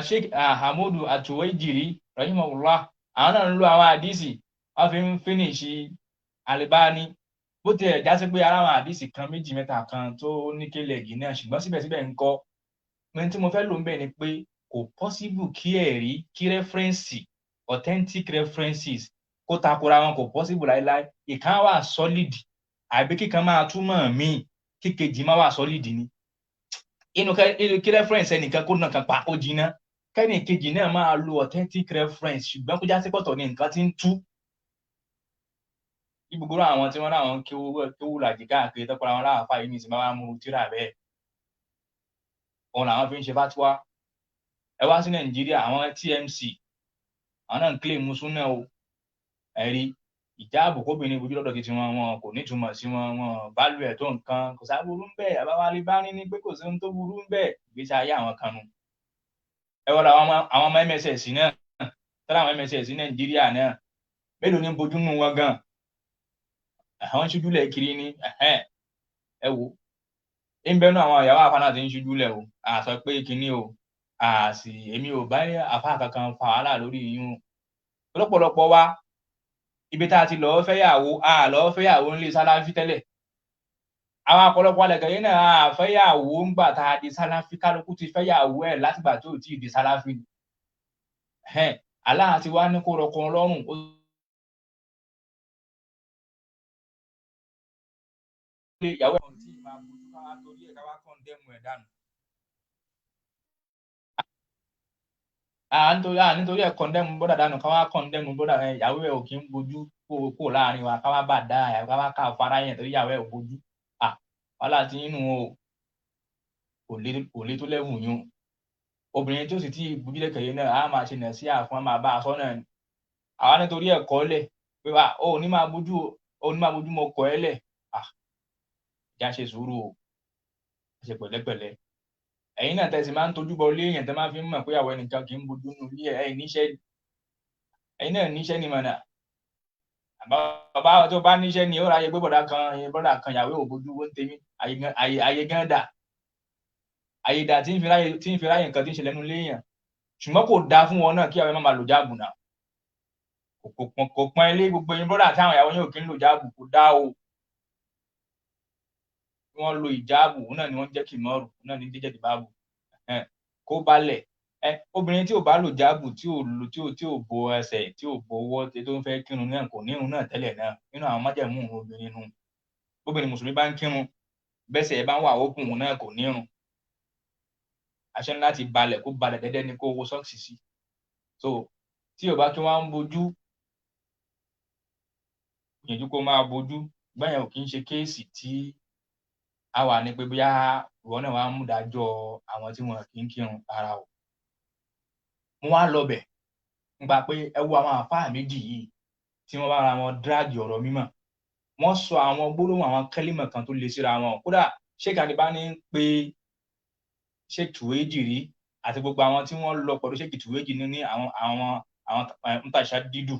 Sheikh Hamudu Tuwaijiri rahimahullah, àwọn náà ń lo àwọn àdìsí wọ́n fi ń fínísì Albani. Bó tiẹ̀ já sí pé ara àwọn àdìsí kan méjì mẹ́ta kan tó ní kélé ẹ̀gì náà, ṣùgbọ́n síbẹ̀síbẹ̀ ń kọ́ ohun tí mo fẹ́ lò ń bẹ̀ ni pé kò possible kí ẹ̀rí, kí rẹ́fẹ́rẹ́nsì, authentic references kó takora wọn, kò possible láéláé. Ìkan wà solid àbí kíkan máa túmọ̀ míì, kíkejì máa wà solid ni. Inú kí reference ẹnìkan kó nà kan pa kó jiná, kẹ́nì kejì náà máa lo authentic reference ṣùgbọ́n kó já sí pọ̀tọ̀ ní nǹkan tí ń tú. Gbogbo àwọn tí wọ́n láwọn kéwú làjì káàkiri tọ́pọ̀ àwọn aláàfáà yìí ní ìsìn máa mú tíra bẹ́ẹ̀, òun làwọn fi ń ṣe fatuwa. Ẹ wá sí Nàìjíríà, àwọn TMC àwọn náà ń claim súnà o, ẹ̀rí ìjáàbù kóbìnrin bojú lọ́dọ̀ títí wọn, wọn kò nítumọ̀ sí wọn, wọn bálù ẹ̀ tó nǹkan, kò sáburú ń bẹ̀. Àbáwálé bá ní ní pé kò sí ohun tó burú ń bẹ̀, ìgbésí ayé àwọn kan nu. Ẹ wọ́n àwọn ọmọ MSS náà, tọ́lá àwọn MSS Nàìjíríà náà, mélòó ní bojú nù wọn gan, àwọn ṣojú lẹ̀ kiri ní. Ẹ wò ń bẹnu àwọn ìyàwó àfa náà ti ń ṣojú lẹ̀ o, àsọ pé kinní o, àsì èmi ò bá àfa kankan fa wàhálà lórí yín o. Lọ́pọ̀lọpọ̀ wa ibi tá a ti lọ́ọ́ fẹ́yàwó, a lọ́ọ́ fẹ́yàwó ńlé sáláfí tẹ́lẹ̀. Àwọn ọ̀pọ̀lọpọ̀ alẹ̀kẹ́ yìí náà a fẹ́yàwó ńgbà tá a di sáláfí, kálukú ti fẹ́yàwó ẹ̀ látìgbà tó ti di sáláfí ni. Aláà ti wá ní kó rọkọ lọ́rùn, ó lé ìyàwó ẹ̀ tí máa bójú ká wá torí ẹ̀ ká wá kọ́ndẹ́mù ẹ̀ dànù. Nítorí ẹ̀ kọ́ndẹ́mù bọ́dà dànù, ká wá kọ́ndẹ́mù bọ́dà ẹ̀ ìyàwó ẹ̀ ò kí ń bójú kó láàrin wa, ká wá bà dá ẹ̀ ká wá ká fara yẹn torí ìyàwó ẹ̀ ò bójú. Wàhálà ti inú o, kò lè tó lẹ́wù yún. Obìnrin tí ó sì ti bójú lẹ́kẹ̀ẹ́ náà á máa ṣe nà sí àfún, á máa bá aṣọ náà ni. Àwa nítorí ẹ̀kọ́ lẹ̀ pé wà ó ní máa bójú, ó ní máa bójú mọ́ ọkọ̀ ẹ lẹ̀. Ìjà ṣe sùúrù o, ṣe pẹ̀lẹ́pẹ̀lẹ́. Ẹ̀yin náà tẹ̀sí máa ń tojú bọ ilé èèyàn tẹ́ máa fi ń mọ̀ pé àwọn ẹnìkan kì í bójú nínú ilé ẹ̀, ẹ̀yin níṣẹ́, ẹ̀yin náà níṣẹ́ ni mọ̀nà. Bàbá tó bá níṣẹ́ ni ó ráyè pé bọ̀dá kan ìyàwó ò bójú ó ń tèmi, àyè gan dà. Àyè dà tí ń fi ráyè nǹkan tí ń ṣẹlẹ̀ nínú ilé èèyàn. Ṣùgbọ́n kò dáa fún wọn náà kí àwọn máa lò jáàbù náà. Kò pọn ilé gbogbo ẹ̀yin bọ́dà tí àwọn ìyàwó yóò kí ń lò jáàbù, kò dáa o. Wọ́n lo ìjáàbù, òun náà ni wọ́n jẹ́ kìmọ́rù, òun náà ni jẹ́jẹ́ ìbáàbù. Kó balẹ̀. Obìnrin tí ò bá lò jáàbù, tí ò lò, tí ò bo ẹsẹ̀, tí ò bo ọwọ́, tó ń fẹ́ kírun náà kò nírun náà tẹ́lẹ̀ náà. Nínú àwọn májẹ̀mú obìnrin nù. Obìnrin mùsùlùmí bá ń kírun, bẹ́sẹ̀ ẹ bá ń wà ókùn òun náà kò nírun. Aṣọ ní láti balẹ̀, kó balẹ̀ dẹ́dẹ́ ni kó wo sọ́ọ̀sì sí. So tí ò bá kí wọ́n á ń bojú, gbìyànjú kó máa bojú. Báyẹn ò kí ń ṣe kéèsì tí a wà ní pé bóyá ìwọ náà wàá mú dájọ́ àwọn tí wọn kì í kírun ara o. Mo wá lọ bẹ̀ nípa pé ẹ wo àwọn àfáà méjì yìí tí wọ́n bá ara wọn dráàgì ọ̀rọ̀ mímọ̀. Wọ́n sọ àwọn gbólóhùn àwọn kẹ́límọ̀ kan tó le síra wọn. Kódà Sheikh Albani ń pe Sheikh Tuwaijiri àti gbogbo àwọn tí wọ́n lọ pẹ̀lú Sheikh Tuwaijiri ní àwọn mutàṣá dídù,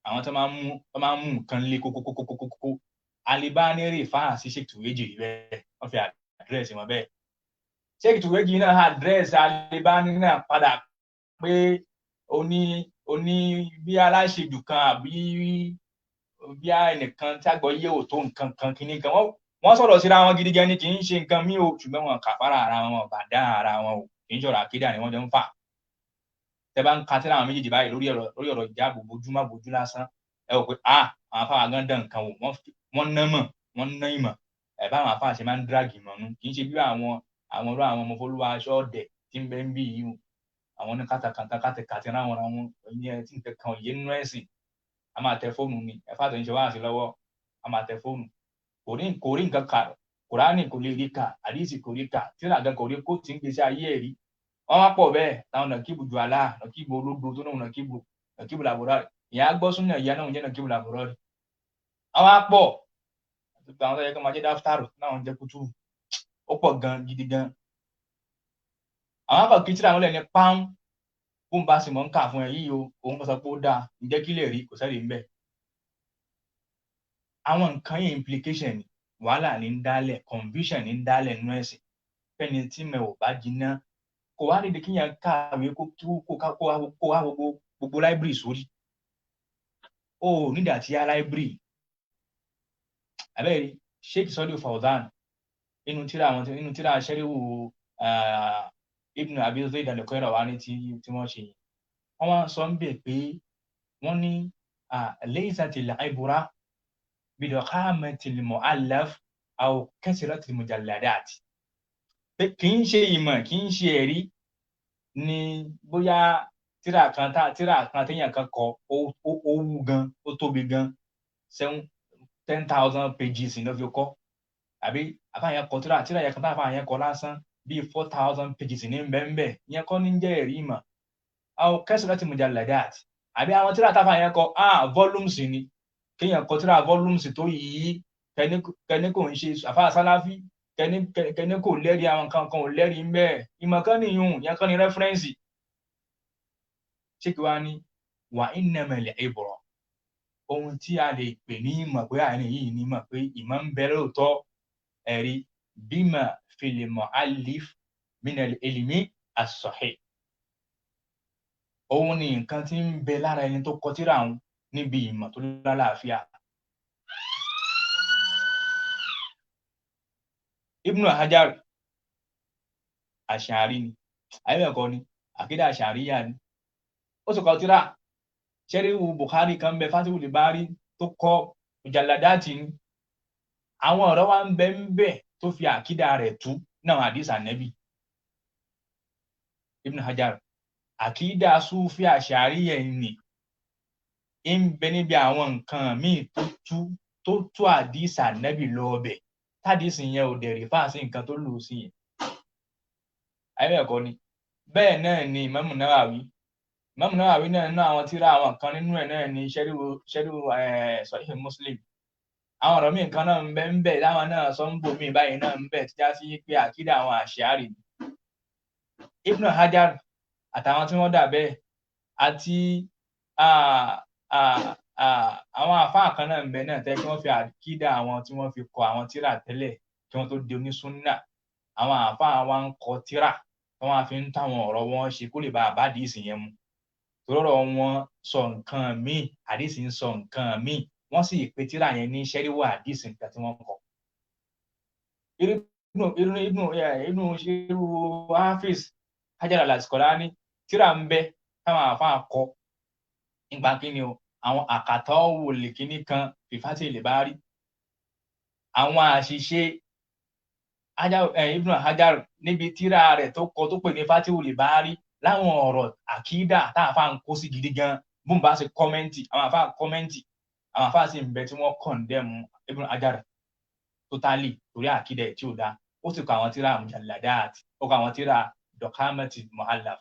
àwọn tó máa ń mú nǹkan le kókókókókókó. Albani rè fáà sí Sheikh Tuwaijiri bẹ́ẹ̀, wọ́n fi àdírẹ́sì wọn bẹ́ẹ̀. Sheikh Tuwaijiri náà àdírẹ́sì Albani náà padà pé oní bí aláṣejù kan àbí bí ẹnìkan tí àgbọ̀ yé ò tó nǹkan kan kìíní kan. Wọ́n sọ̀rọ̀ síra wọn gidi gan ni, kì í ṣe nǹkan mí o, ṣùgbọ́n wọn kàfàrà ara wọn, bàdá ara wọn o, kì í ṣọ̀rọ̀ àkídà ni wọ́n jọ ń fà. Tẹ bá ń ka tẹ́lẹ̀ àwọn méjèèjì báyìí lórí ọ̀rọ̀ ìjáàbò bójú má bójú lásán, ẹ wò pé àwọn afáwà gan dán nǹkan wò, wọ́n ná mọ̀, wọ́n ná ìmọ̀. Ẹ bá àwọn afáà ṣe máa ń díràgì mọ̀ nú, kì í ṣe bí àwọn ọ̀rọ̀ àwọn ọmọ fọlúwa aṣọ ọ̀dẹ̀ tí ń bẹ ń bí yìí o. Àwọn ní kátàkátà kátàkátà ráwọn àwọn ìyẹn tí nǹkan kan yé nínú ẹ̀sìn. A máa tẹ fóònù ni, ẹ̀fà tó ń ṣe wáàsí lọ́wọ́, a máa tẹ fóònù. Kò rí nǹkan kà, Kùránì kò lè rí kà, àdísì kò rí kà, tírà gan kò rí kó tí ń gbèsè ayé ẹ̀ rí. Wọ́n wá pọ̀ bẹ́ẹ̀ táwọn nàkíbù ju àlá, nàkíbù olódo tó náà nàkíbù làbúrò rẹ̀. Ìyá gbọ́ súnà ìyá náà ń jẹ́ nàkíbù làbúrò rẹ̀. Àwọn á pọ̀, àwọn tó yẹ kó máa jẹ́ dáfítàrù náà ń jẹ́ kútù. Ó pọ̀ gan gidi gan. Àwọn akọ̀ kí tíra wọn lẹ́ni pám, bó ń bá sì mọ̀ ń kà fún ẹ yìí o, òun kò sọ pé ó dáa, ǹjẹ́ kí lè rí, kò sẹ́rìí ń bẹ̀. Àwọn nǹkan yìí implication ni, wàhálà ní ń dálẹ̀, confusion ní ń dálẹ̀ nínú ẹ̀sìn. Fẹ́ni tí mẹ́ ò bá jiná, kò wá nídìí kíyàn kàwé kó wá gbogbo library sórí. O nídìí àti yá library. Àbẹ́rẹ́ Sheikh Sọ́lé Fawzan inú tíra aṣẹ́ríwò Ibn Abi Zayd al-Qayrawani tí wọ́n ṣe. Wọ́n wá sọ ń bẹ̀ pé wọ́n ní laysatil ibra bidaqamatil mu'allaf aw kasratil mujalladat. Pé kì í ṣe ìmọ̀, kì í ṣe ẹ̀rí ni bóyá tíra kan téèyàn kan kọ ó wú gan, ó tóbi gan, 10,000 pages ní ló fi kọ́. Àbí àfáàyàn kọ tíra yẹn kan tá àfáàyàn kọ lásán bíi 4,000 pages ní bẹ́ẹ̀nbẹ́ẹ̀, ìyẹn kọ́ ní jẹ́ ẹ̀rí ìmọ̀. Aw kasrati mujalladat. Àbí àwọn tíra táfáàyàn kọ volumes ni, kéèyàn kọ tíra volumes tó yìí, kẹ́ni kò ń ṣe àfáà sáláfí, kẹ́ni kò lẹ́rìí, àwọn kan kan ò lẹ́rìí ń bẹ́ẹ̀. Ìmọ̀ kan nìyún, ìyẹn kan ní rẹ́fúrẹ́ǹsì. Ṣé kí wá ní wà innamal ibra, ohun tí a lè pè ní ìmọ̀ pé àárín yìí ní mọ̀ pé ìmọ̀ ń bẹ lóòótọ́, ẹ̀rí bima fil mu'allif minal ilmi as-sahih. Òun ni nǹkan tí ń bẹ lára ẹni tó kọ tírà òun níbi ìmọ̀ tó lálàáfíà. Ibn Hajar Ash'ari ni, àyẹ̀kọ́ ni, àkídà Ash'ariyya ni. Ó sì kọ tírà Ṣẹ́ríwù Bukhari kan bẹ, Fatihul Bari tó kọ mujalladati ni. Àwọn ọ̀rọ̀ wa ń bẹ ń bẹ tó fi àkídà rẹ̀ tú náà àdìsá nẹ́bì. Ibn Hajar àkídà Sufi Ash'ariyya ni ń bẹ níbi àwọn nǹkan míì tó tú àdìsá nẹ́bì lọ́ọ̀bẹ̀, tádìsí yẹn ò dẹ̀ rí fáàsì nǹkan tó lù sí yẹn. Àyẹ̀kọ́ ni Bẹ́ẹ̀ náà ni Imam Nawawi. Imam Nawawi náà nínú àwọn tíra àwọn kan nínú ẹ̀ náà ni Sharhu Sahih Muslim. Àwọn ọ̀rọ̀ míì kan náà ń bẹ ń bẹ láwọn náà sọ ń bò míì báyìí náà ń bẹ tí já sí pé àkídà àwọn Ash'ari ni. Ibn Hajar àtàwọn tí wọ́n dà bẹ́ẹ̀ àti àwọn àfáà kan náà ń bẹ náà tẹ́ kí wọ́n fi àkídà àwọn tí wọ́n fi kọ àwọn tíra tẹ́lẹ̀ kí wọ́n tó di onísúnnà. Àwọn àfáà wa ń kọ tíra tí wọ́n fi ń táwọn ọ̀rọ̀ wọn ṣe kó lè bá àbádìísì yẹn mu. Torọ́rọ̀ wọn sọ nǹkan míì, àdìsí ń sọ nǹkan míì, wọ́n sì pe tíra yẹn ní ṣẹ́ríwá àdìsí nǹkan tí wọ́n kọ. Ibnu irú Hafiz Hajar al-Asqalani tíra ń bẹ táwọn àfáà kọ nípa kíni o, àwọn àkàtọ́ wòlé kíní kan fìfátì lè bá rí. Àwọn àṣìṣe Ibn Hajar níbi tíra rẹ̀ tó kọ tó pè ní Fatihu lè bá rí láwọn ọ̀rọ̀ àkídà tá àfáà ń kó sí gidi gan, bóun bá ṣe kọ́mẹ́ǹtì, àwọn àfáà kọ́mẹ́ǹtì, àwọn àfáà sì ń bẹ tí wọ́n kọ̀ǹdẹ́mù Ibn Hajar totally torí àkídà ẹ̀ tí ò dáa. Ó sì kọ àwọn tíra mujalladat, ó kọ àwọn tíra dọ̀kámẹ́tì mu'allaf,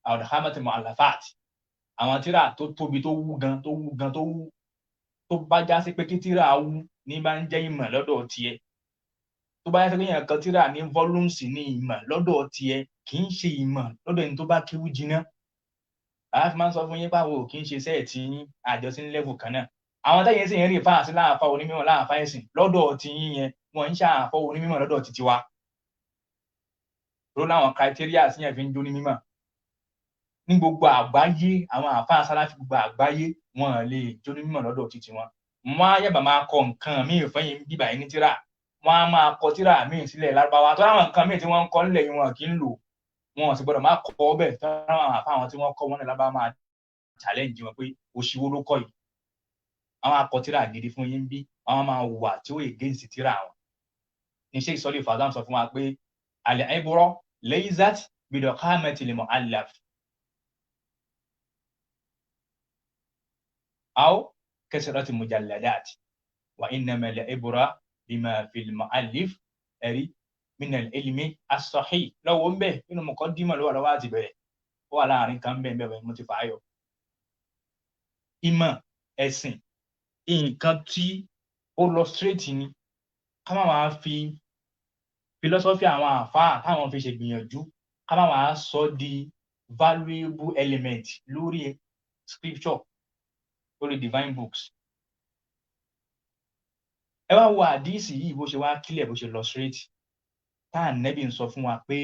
àwọn dọ̀kámẹ́tì mu'allafat, àwọn tíra tó tóbi tó wú gan tó wú gan tó wú, tó bá já sí pé kí tíra wú ní bá ń jẹ́ ìmọ̀ lọ́dọ̀ tiẹ̀, tó bá já sí pé yẹn kan tíra ní volumes ní ìmọ̀ lọ́dọ̀ tiẹ̀, kì í ṣe ìmọ̀ lọ́dọ̀ ẹni tó bá kéwú jiná. Àá fi máa ń sọ fún yín báwo kì í ṣe sẹ́ẹ̀tì yín àjọsí ní level kan náà. Àwọn táyẹ̀ sì ń rí fáàsì láàfáà onímọ̀ láàfáà ẹ̀sìn lọ́dọ̀ ti yín yẹn, wọ́n ń ṣàfọ́ onímọ̀ lọ́dọ̀ titi wa. Ló láwọn criteria sí yẹn fi ń jó ní mímọ̀. Ní gbogbo àgbáyé, àwọn àfáà sálàfí gbogbo àgbáyé, wọn lè jó ní mímọ̀ lọ́dọ̀ titi wọn. Wọ́n á yàgbà máa kọ nǹkan míì fẹ́yìn bíbà yín ní tíra. Wọ́n á máa kọ tíra míì sílẹ̀ lárúbáwá. Tó láwọn nǹkan míì tí wọ́n ń kọ nílẹ̀ yìí wọn kì í lò. Wọn sì gbọ́dọ̀ máa kọ ọbẹ̀ tó láwọn àfáà àwọn tí wọ́n kọ́ wọn ní lárúbáwá máa challenge wọn pé òṣìwò ló kọ́ yìí. Àwọn akọ tíra gidi fún yín bí àwọn máa wà tí ó against tíra wọn. Ní Sheikh Sọ́lé Fawzan sọ fún wa pé al-ibra laysat bi-daqamati al-mu'allaf aw kasrati mujalladat wa innama al-ibra bima fi al-mu'allif ẹ̀rí min al-ilmi as-sahih. Lọ́wọ́ ń bẹ̀ nínú muqaddimah lọ́wọ́ lọ́wọ́ àti bẹ̀rẹ̀ ó wà láàrin kan bẹ́ẹ̀ bẹ́ẹ̀ mo ti fà á yọ. Ìmọ̀ ẹ̀sìn nǹkan tí ó lọ straight ni, ká má máa fi philosophy àwọn àfáà táwọn fi ṣègbìyànjú, ká má máa sọ di valuable element lórí scripture, lórí divine books. Ẹ wá wo àdíìsì yìí bó ṣe wá kílẹ̀ bó ṣe lọ straight, tá Ànábì ń sọ fún wa pé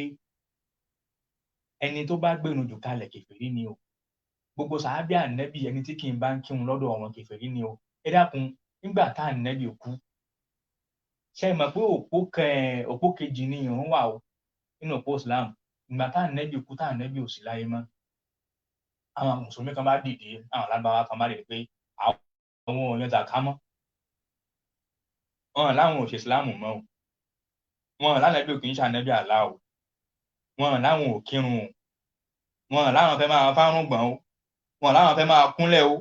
ẹni tó bá gbẹ̀rù jù kalẹ̀ kèfèrí ni o. Gbogbo sàábì Ànábì ẹni tí kì í bá ń kírun lọ́dọ̀ àwọn kèfèrí ni o. Ẹ dákun, nígbà tá Ànábì kú, ṣe mọ̀ pé òpó kejì ni ìrun wà o nínú òpó Islam. Ìgbà tá Ànábì kú, tá Ànábì ò sí láyé mọ́, àwọn mùsùlùmí kan bá dìde, àwọn alágbára kan bá dìde pé àwọn ò yan zàká mọ́, wọn láwọn ò ṣe Islam mọ́ o, wọn lánàbí ò kì í ṣànẹ́bí àlá o, wọn láwọn ò kírun o, wọn láwọn fẹ́ máa fárùn gbọ̀n o, wọn láwọn fẹ́ máa kúnlẹ̀ o,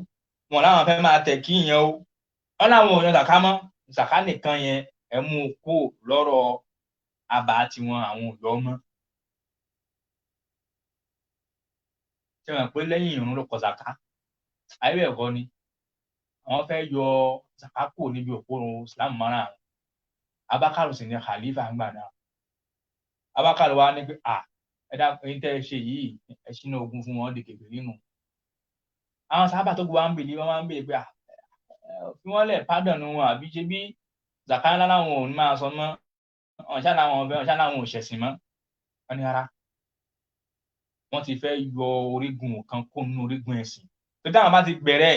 wọn láwọn fẹ́ máa tẹ̀ kí yẹn o, wọn láwọn ò yan zàká mọ́. Zàká nìkan yẹn ẹ mú un kó lọ́rọ̀ àbá tiwọn, àwọn ò yọ mọ́. Ṣé wọn pé lẹ́yìn ìrun ló kọ zàká? Ayé ẹ̀kọ́ ni àwọn fẹ́ yọ zàká kúrò níbi òpó Islam mọ́ra àwọn. Abákàrò sì ni khalifa ń gbà náà. Abákàrò wa ní pé à ẹ dá ẹyin tẹ́ ẹ ṣe yìí, ẹ ṣínà ogun fún wọn di kèfèrí nù. Àwọn sábà tó gbọ́ wa ń bèèrè, wọ́n máa ń bèèrè pé à fi wọ́n lẹ̀ pádọ̀nù wọn, àbí ṣe bí zàká ńlá làwọn ò ní máa sọ mọ́, ọ̀ṣà làwọn ọbẹ̀ ọ̀ṣà làwọn ò ṣẹ̀sìn mọ́. Wọ́n ní rárá, wọ́n ti fẹ́ yọ orígun kan kó nínú orígun ẹ̀sìn. Tó táwọn bá ti bẹ̀rẹ̀,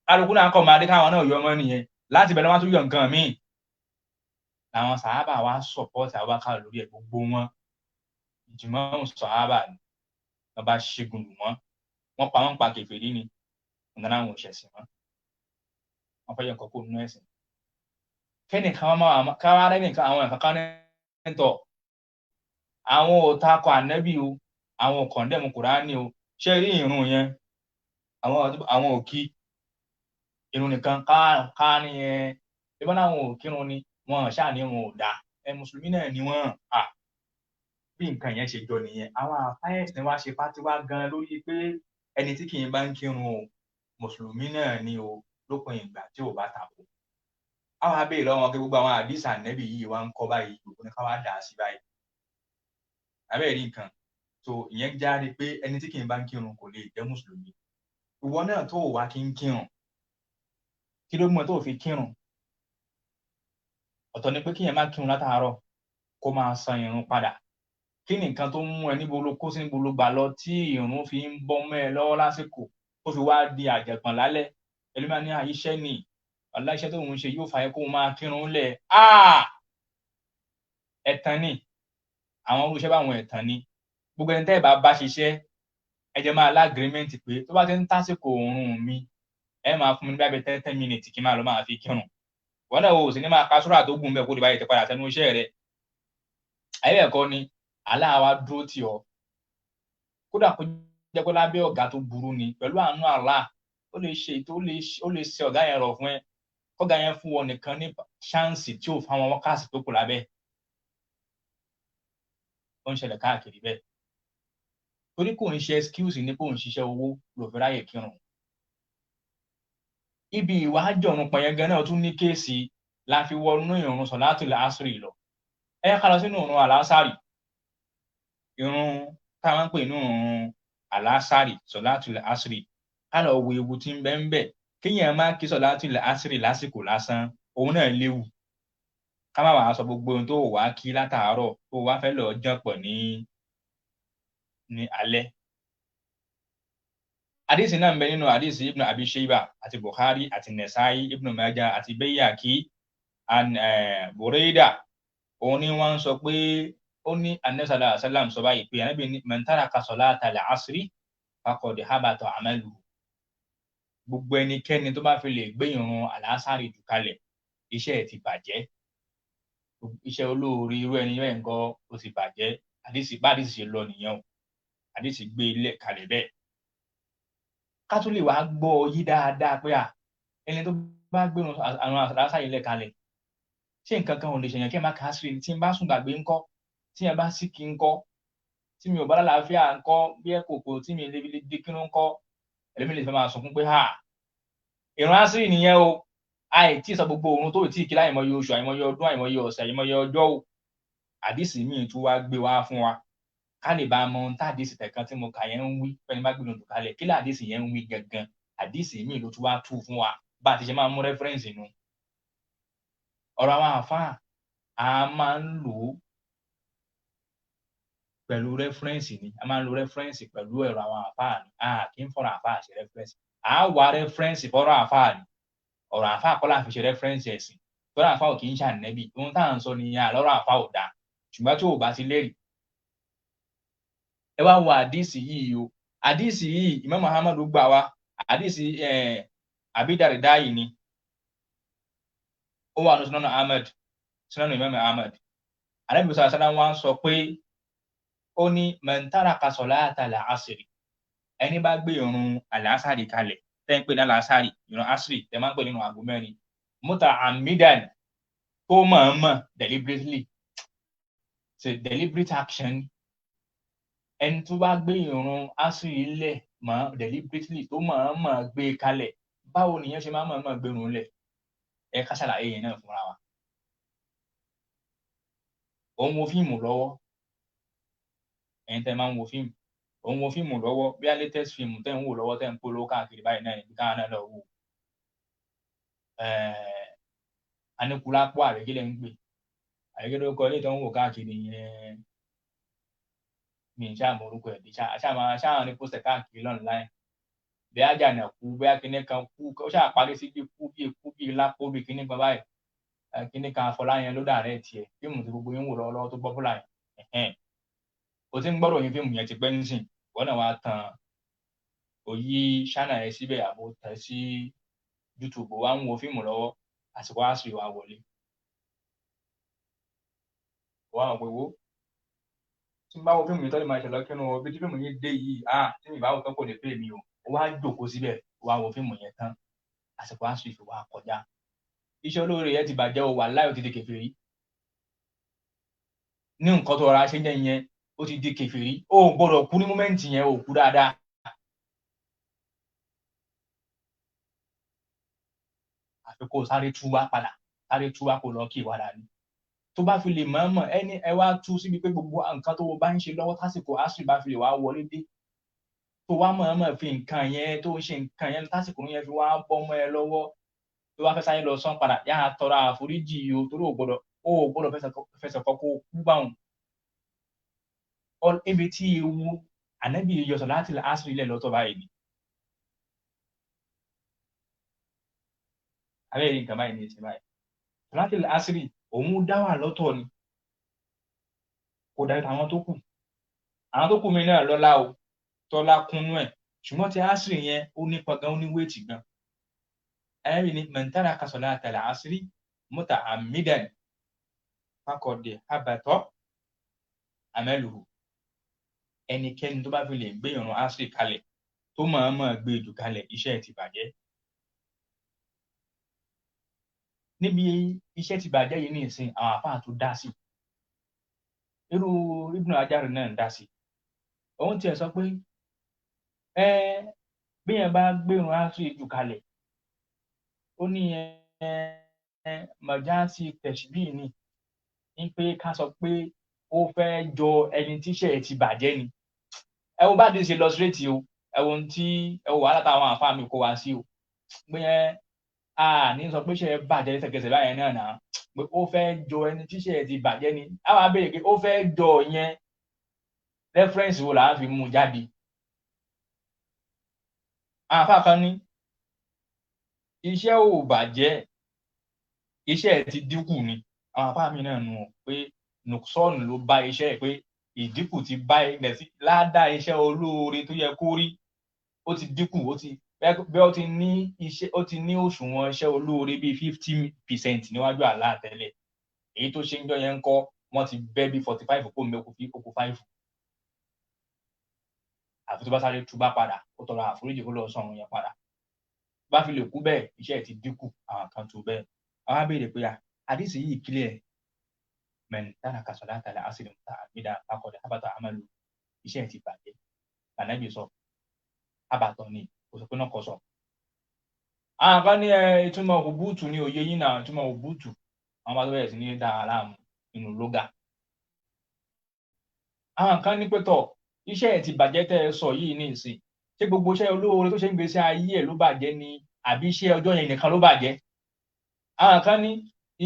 kálukú náà kọ̀ máa dé káwọn náà yọ ọmọ nìyẹn, láti bẹ̀rẹ̀ wọ́n tún yọ nǹkan míì. Làwọn sàhábà wa sọ̀pọ̀tì Abubakar lórí ẹ̀, gbogbo wọn ìjùmọ̀ sàhábà ni wọ́n bá ṣẹ́gun lù wọ́n, wọ́n pa wọ́n pa kèfèrí ni, ọ̀nà làwọn ò ṣẹ̀sìn mọ́, wọ́n fẹ́ yọ nǹkan kó nínú ẹ̀sìn. Kẹ́nìkan máa káwá rẹ́nìkan àwọn nǹkan kan ní tọ̀, àwọn ò takò Ànábì o, àwọn ò kọ̀ndẹ́mù Kùránì o, ṣé rí ìrun yẹn, àwọn ò kí irun nìkan ká ní yẹn, ìbọn láwọn ò kírun ni, wọn ṣáà ní wọn ò dáa, ẹ mùsùlùmí náà ni wọn. À Bí nǹkan yẹn ṣe jọ nìyẹn. Àwọn àfáà ẹ̀sìn wa ṣe fátíwá gan lórí pé ẹni tí kì í bá ń kírun o, mùsùlùmí náà ni o, lópin ìgbà tí ò bá tako. Àwọn abéèrè lọ́wọ́ wọn pé gbogbo àwọn àdìsá nẹ́bì yìí wá ń kọ́ báyìí, gbogbo ní ká wá dà á sí báyìí. Abẹ́rẹ́ rí nǹkan. So ìyẹn jáde pé ẹni tí kì í bá ń kírun kò lè jẹ́ mùsùlùmí. Ìwọ náà tó wá kí ń kírun, kí ló mú ẹ tó fi kírun? Ọ̀tọ̀ ni pé kíyẹn má kírun látàárọ̀ kó máa san irun padà. Kí ni nǹkan tó mú ẹ, níbo ló kó sí, níbo ló gbà lọ tí irun fi ń bọ́ mọ́ ẹ lọ́wọ́ lásìkò tó fi wá di àjẹpọ̀n lálẹ́? Ẹlòmíràn ní iṣẹ́ ni, aláìṣẹ́ tó ń ṣe yóò fà yẹ kó máa kírun lẹ̀. Ẹ̀tàn ni àwọn irúṣẹ́ báwọn, ẹ̀tàn ni. Gbogbo ẹni tẹ́ ẹ bá bá ṣiṣẹ́, ẹ jẹ́ máa lágrímẹ́ǹtì pé tó bá ti ń tásìkò oorun mi, ẹ máa fún mi ní bíi 10 minutes kí n máa lọ máa fi kírun. Wọn náà o sì ní máa ka súrà tó gùn bẹ́ẹ̀ kó lè báyìí ti padà sẹ́nu iṣẹ́ rẹ̀. Ayé ẹ̀kọ́ ni aláwa dúró tì ọ́. Kódà kó jẹ́ pé lábẹ́ ọ̀gá tó burú ni, pẹ̀lú àánú Allah, ó lè ṣe ó lè ó lè ṣe ọ̀gá yẹn rọ̀ fún ẹ, kọ́gá yẹn fún wọn nìkan ní ṣáǹsì tí ò fáwọn wákàtí tó kù lábẹ́. Ó ń ṣẹlẹ̀ káàkiri bẹ́ẹ̀. Torí kò ń ṣe excuse ní kò ń ṣiṣẹ́ owó ló fi ráyè kírun. Ibi ìwà àjọ̀run pọ̀nyẹn gan náà tún ní case la fi wọnú ìrun sọ̀látùl ásírì lọ. Ẹ ká lọ sínú ìrun àlásàrì. Ìrun táwọn ń pè ní ìrun àlásàrì, sọ̀látùl ásírì. Ká lọ wo ewu tí ń bẹ ń bẹ. Kéèyàn má kí sọ̀látùl ásírì lásìkò lásán, òun náà léwu. Ká má wàá sọ gbogbo ohun tó wàá kí látàárọ̀ tó wàá fẹ́ lọ jànpọ̀ ní alẹ́. Àdìsí náà ń bẹ nínú àdìsí Ibn Abi Shayba àti Bukhari àti Nasai, Ibn Majah àti Bayhaqi and Buraida. Òun ni wọ́n ń sọ pé ó ní Anabi sallallahu alaihi wasallam sọ báyìí pé Anabi ní man taraka salata al-asri faqad habata amaluhu. Gbogbo ẹnikẹ́ni tó bá fi lè gbé ìrun àlásàrì jù kalẹ̀, iṣẹ́ ẹ̀ ti bàjẹ́. Iṣẹ́ olóore irú ẹni bẹ́ẹ̀ ńkọ́, ó ti bàjẹ́. Àdìsí bá àdìsí ṣe lọ nìyẹn o. Àdìsí gbé ilé kalẹ̀ bẹ́ẹ̀. Ká tún lè wá gbọ́ yí dáadáa pé ẹni tó bá gbé àwọn àlásàrì lẹ̀ kalẹ̀, ṣé nǹkan kan ò lè ṣèyàn kí ẹ má kà á sí? Tí n bá sùn gbàgbé ńkọ́? Tí ẹ bá sì kí ńkọ́? Tí mi ò bá lálàáfíà ńkọ́? Bí ẹ kòkò tí mi lè dé kírun ńkọ́? Ẹlẹ́mi lè fẹ́ máa sunkún pé ha, ìrun ásírì nìyẹn o. Àìtí sọ gbogbo òun tó tí kí láìmọye oṣù, àìmọye ọdún, àìmọye ọ̀sẹ̀, àìmọye ọjọ́ o. Àdìsí míì tún wá gbé wá fún wa ká lè bá a mọ ohun tá àdìsí tẹ̀kan tí mo kà yẹn ń wí. Pẹ́ni bá gbìyànjú kalẹ̀, kí làdìsí yẹn ń wí gangan? Àdìsí míì ló tún wá tú fún wa bá a ti ṣe máa mú reference nu. Ọ̀rọ̀ àwọn àfáà a máa ń lò ó pẹ̀lú reference ni. A máa ń lo reference pẹ̀lú ẹ̀rọ àwọn àfáà ni. A kì í fọ̀rọ̀ àfáà ṣe reference. À á wá reference fọ́rọ̀ àfáà ni. Ọ̀rọ̀ àfáà kọ́ la fi ṣe reference ẹ̀sìn. Tọ́rọ̀ àfáà ò kì í ṣànẹ́bì. Ohun tá à ń sọ nìyẹn, àlọ́rọ̀ àfáà ò dáa, ṣùgbọ́n tí ò bá ti lẹ́rìí. Ẹ wá wo àdìsí yìí o. Àdìsí yìí, Imam Muhammadu gbà wá. Àdìsí Abi Darda ni. Ó wà ní Sunan Ahmad, Sunan Imam Ahmad. Ànábì sallallahu alaihi wasallam wá ń sọ pé ó ní man taraka salata al-asri, ẹni bá gbé ìrun àlásàrì kalẹ̀, tẹ́ ń pè ní àlásàrì, ìrun asri tẹ́ máa ń pè nínú aago 4, muta'ammidan, tó mọ̀ọ́mọ̀, deliberately, it's a deliberate action. Ẹni tó bá gbé ìrun asri lẹ̀ mọ́ deliberately, tó mọ̀ọ́mọ̀ gbé kalẹ̀, báwo nìyẹn ṣe máa mọ̀ọ́mọ̀ gbé ìrun lẹ̀? Ẹ ká ṣàlàyé yẹn náà fúnra wa. Ò ń wo fíìmù lọ́wọ́. Ẹ̀yin tẹ́ máa ń wo fíìmù, ò ń wo fíìmù lọ́wọ́, bí a latest fíìmù tẹ́ ń wò lọ́wọ́, tẹ́ ń polówó káàkiri báyìí náà níbi káwọn náà lọ wò. Aníkúlápó àbí kí lẹ̀ ń pè? Àbí kí ló kọ ilé tó ń wò káàkiri yẹn? Mi ì ṣáà mọ orúkọ ẹ̀ dé ṣáà máa ṣáà ní post káàkiri online. Bí Àjànàkú, bí kíní kan kú, ó ṣáà parí sí bí kú, bí ikú, bí lápò, bí kíní kan báyìí. Kíní kan Afọláyan ló dàrẹ́ tiẹ̀. Fíìmù tí gbogbo yín wò lọ́wọ́lọ́wọ́ tó popular yẹn. O ti ń gbọ́rọ̀ yín fíìmù yẹn ti pẹ́ nísìn. Wọ́n náà wá tan òyí ṣánà yẹn síbẹ̀ àbò tẹ̀ sí YouTube, wá ń wo fíìmù lọ́wọ́, àsìkò àsìrì wa wọlé. Wọ́n á mọ̀ pé wo tí n bá wo fíìmù yìí tọ́lé máa ṣẹlẹ̀ kínú o, bí tí fíìmù yìí dé yìí, tí mi bá wò tán kò lè pè mí o. Ó wá jókòó síbẹ̀, ó wá wo fíìmù yẹn tán, àsìkò àsìrì fi wá kọjá. Iṣẹ́ olóore yẹn ti bàjẹ́ o, wà láì, ó ti di kèfèrí. Ní nǹkan tó rọra ṣe jẹ́ yẹn. Ó ti di kèfèrí. Ó gbọ́dọ̀ kú ní mọ́mẹ́ǹtì yẹn, ó kú dáadáa. Àfi kó sáré túbá padà, sáré túbá kó lọ kí ìwádà ni. Tó bá fi lè mọ̀ọ́mọ̀ ẹni ẹ wá tú síbi pé gbogbo nǹkan tó o bá ń ṣe lọ́wọ́ tásìkò asri bá fi lè wá wọlé dé, tó wá mọ̀ọ́mọ̀ fi nǹkan yẹn tó ń ṣe nǹkan yẹn tásìkò yẹn fi wá bọ́ mọ́ ẹ lọ́wọ́, tó bá fẹ́ sáré lọ sán padà, yá a tọrọ àforíjì o, torí o gbọ́dọ̀ fẹsẹ̀ kọ́ kó kú báwọn. Ibi tí ewu ànábì yọ sọ̀láàtì asri ilẹ̀ lọ́tọ̀ báyìí ni. Abẹ́rẹ́ nǹkan báyìí ní ìsìn báyìí. Sọ̀láàtì asri òun dá wà lọ́tọ̀ ni, kò dàbí àwọn tó kù. Àwọn tó kù mi náà lọ́lá o, tọ́lá kúnú ẹ̀, ṣùgbọ́n ti asri yẹn ó nípa gan, ó ní wéètì gan. Ànábì ní man taraka salatal asri muta'ammidan faqad habata amaluhu. Ẹnikẹ́ni tó bá fi lè gbé ìrun asri kalẹ̀, tó mọ̀ọ́mọ̀ gbé jù kalẹ̀, iṣẹ́ ti bàjẹ́. Níbi iṣẹ́ ti bàjẹ́ yìí ní ìsìn, àwọn àfáà tó dá sí. Irú Ibn Hajar náà ń dá sí. Òun tiẹ̀ sọ pé bí yẹn bá gbé ìrun asri jù kalẹ̀, ó ní mọ̀jásí tẹ̀síbí ni, ní pé ká sọ pé ó fẹ́ jọ ẹni tíṣẹ́ ti bàjẹ́ ni. Ẹ wo bá ti ṣe lọ straight o, ẹ wo tí ẹ wo wàhálà táwọn àfáà mi kó wa sí o. Pé a ní sọ pé ṣe bàjẹ́ lẹ́sẹ̀kẹsẹ̀ báyẹn náà náà, pé ó fẹ́ jọ ẹni tíṣẹ́ ti bàjẹ́ ni. A máa béèrè pé ó fẹ́ jọ yẹn, rẹ́fúrẹ́ǹsì wo là á fi mú jáde? Àwọn àfáà kan ní iṣẹ́ ò bàjẹ́, iṣẹ́ ti dínkù ni. Àwọn àfáà mi náà nù pé nùsọ́ọ̀nù ló bá iṣẹ́ ẹ̀, pé ìdínkù ti bá ilẹ̀ sí ládàá iṣẹ́ olóore tó yẹ kó rí, ó ti dínkù, ó ti bẹ́ẹ̀ ó ti ní iṣẹ́, ó ti ní òṣùwọ̀n iṣẹ́ olóore bíi 50% níwájú Allah tẹ́lẹ̀. Èyí tó ṣe ń jọ yẹn ń kọ́, wọ́n ti bẹ́ bí 45 kó mẹ́kù fi okù 5. Àfi tó bá sáré túbá padà, ó tọrọ àforíjì kó lọ sọ àwọn yẹn padà. Bá fi lè kú bẹ́ẹ̀, iṣẹ́ ti dínkù, àwọn kan tó bẹ́ẹ̀. Àwọn á béèrè pé àdìsí yìí clear. Man taraka salatal asri muta'ammidan faqad habata amalu. Iṣẹ́ ti bàjẹ́. Ànábì sọ, àbàtọ̀ ni, kò sọ pé náà kò sọ. Àwọn kan ní ìtumọ̀ òbútù ní òye yín náà, ìtumọ̀ òbútù. Àwọn bá tó bẹ̀rẹ̀ sí ní dá aláàmú nínú lóga. Àwọn kan ní pé tọ̀, iṣẹ́ ti bàjẹ́ tẹ́ ẹ sọ yìí ní ìsìn. Ṣé gbogbo iṣẹ́ olóore tó ṣe ń gbèsè ayé ẹ̀ ló bàjẹ́ ni, àbí iṣẹ́ ọjọ́ yẹn nìkan ló bàjẹ́? Àwọn kan ní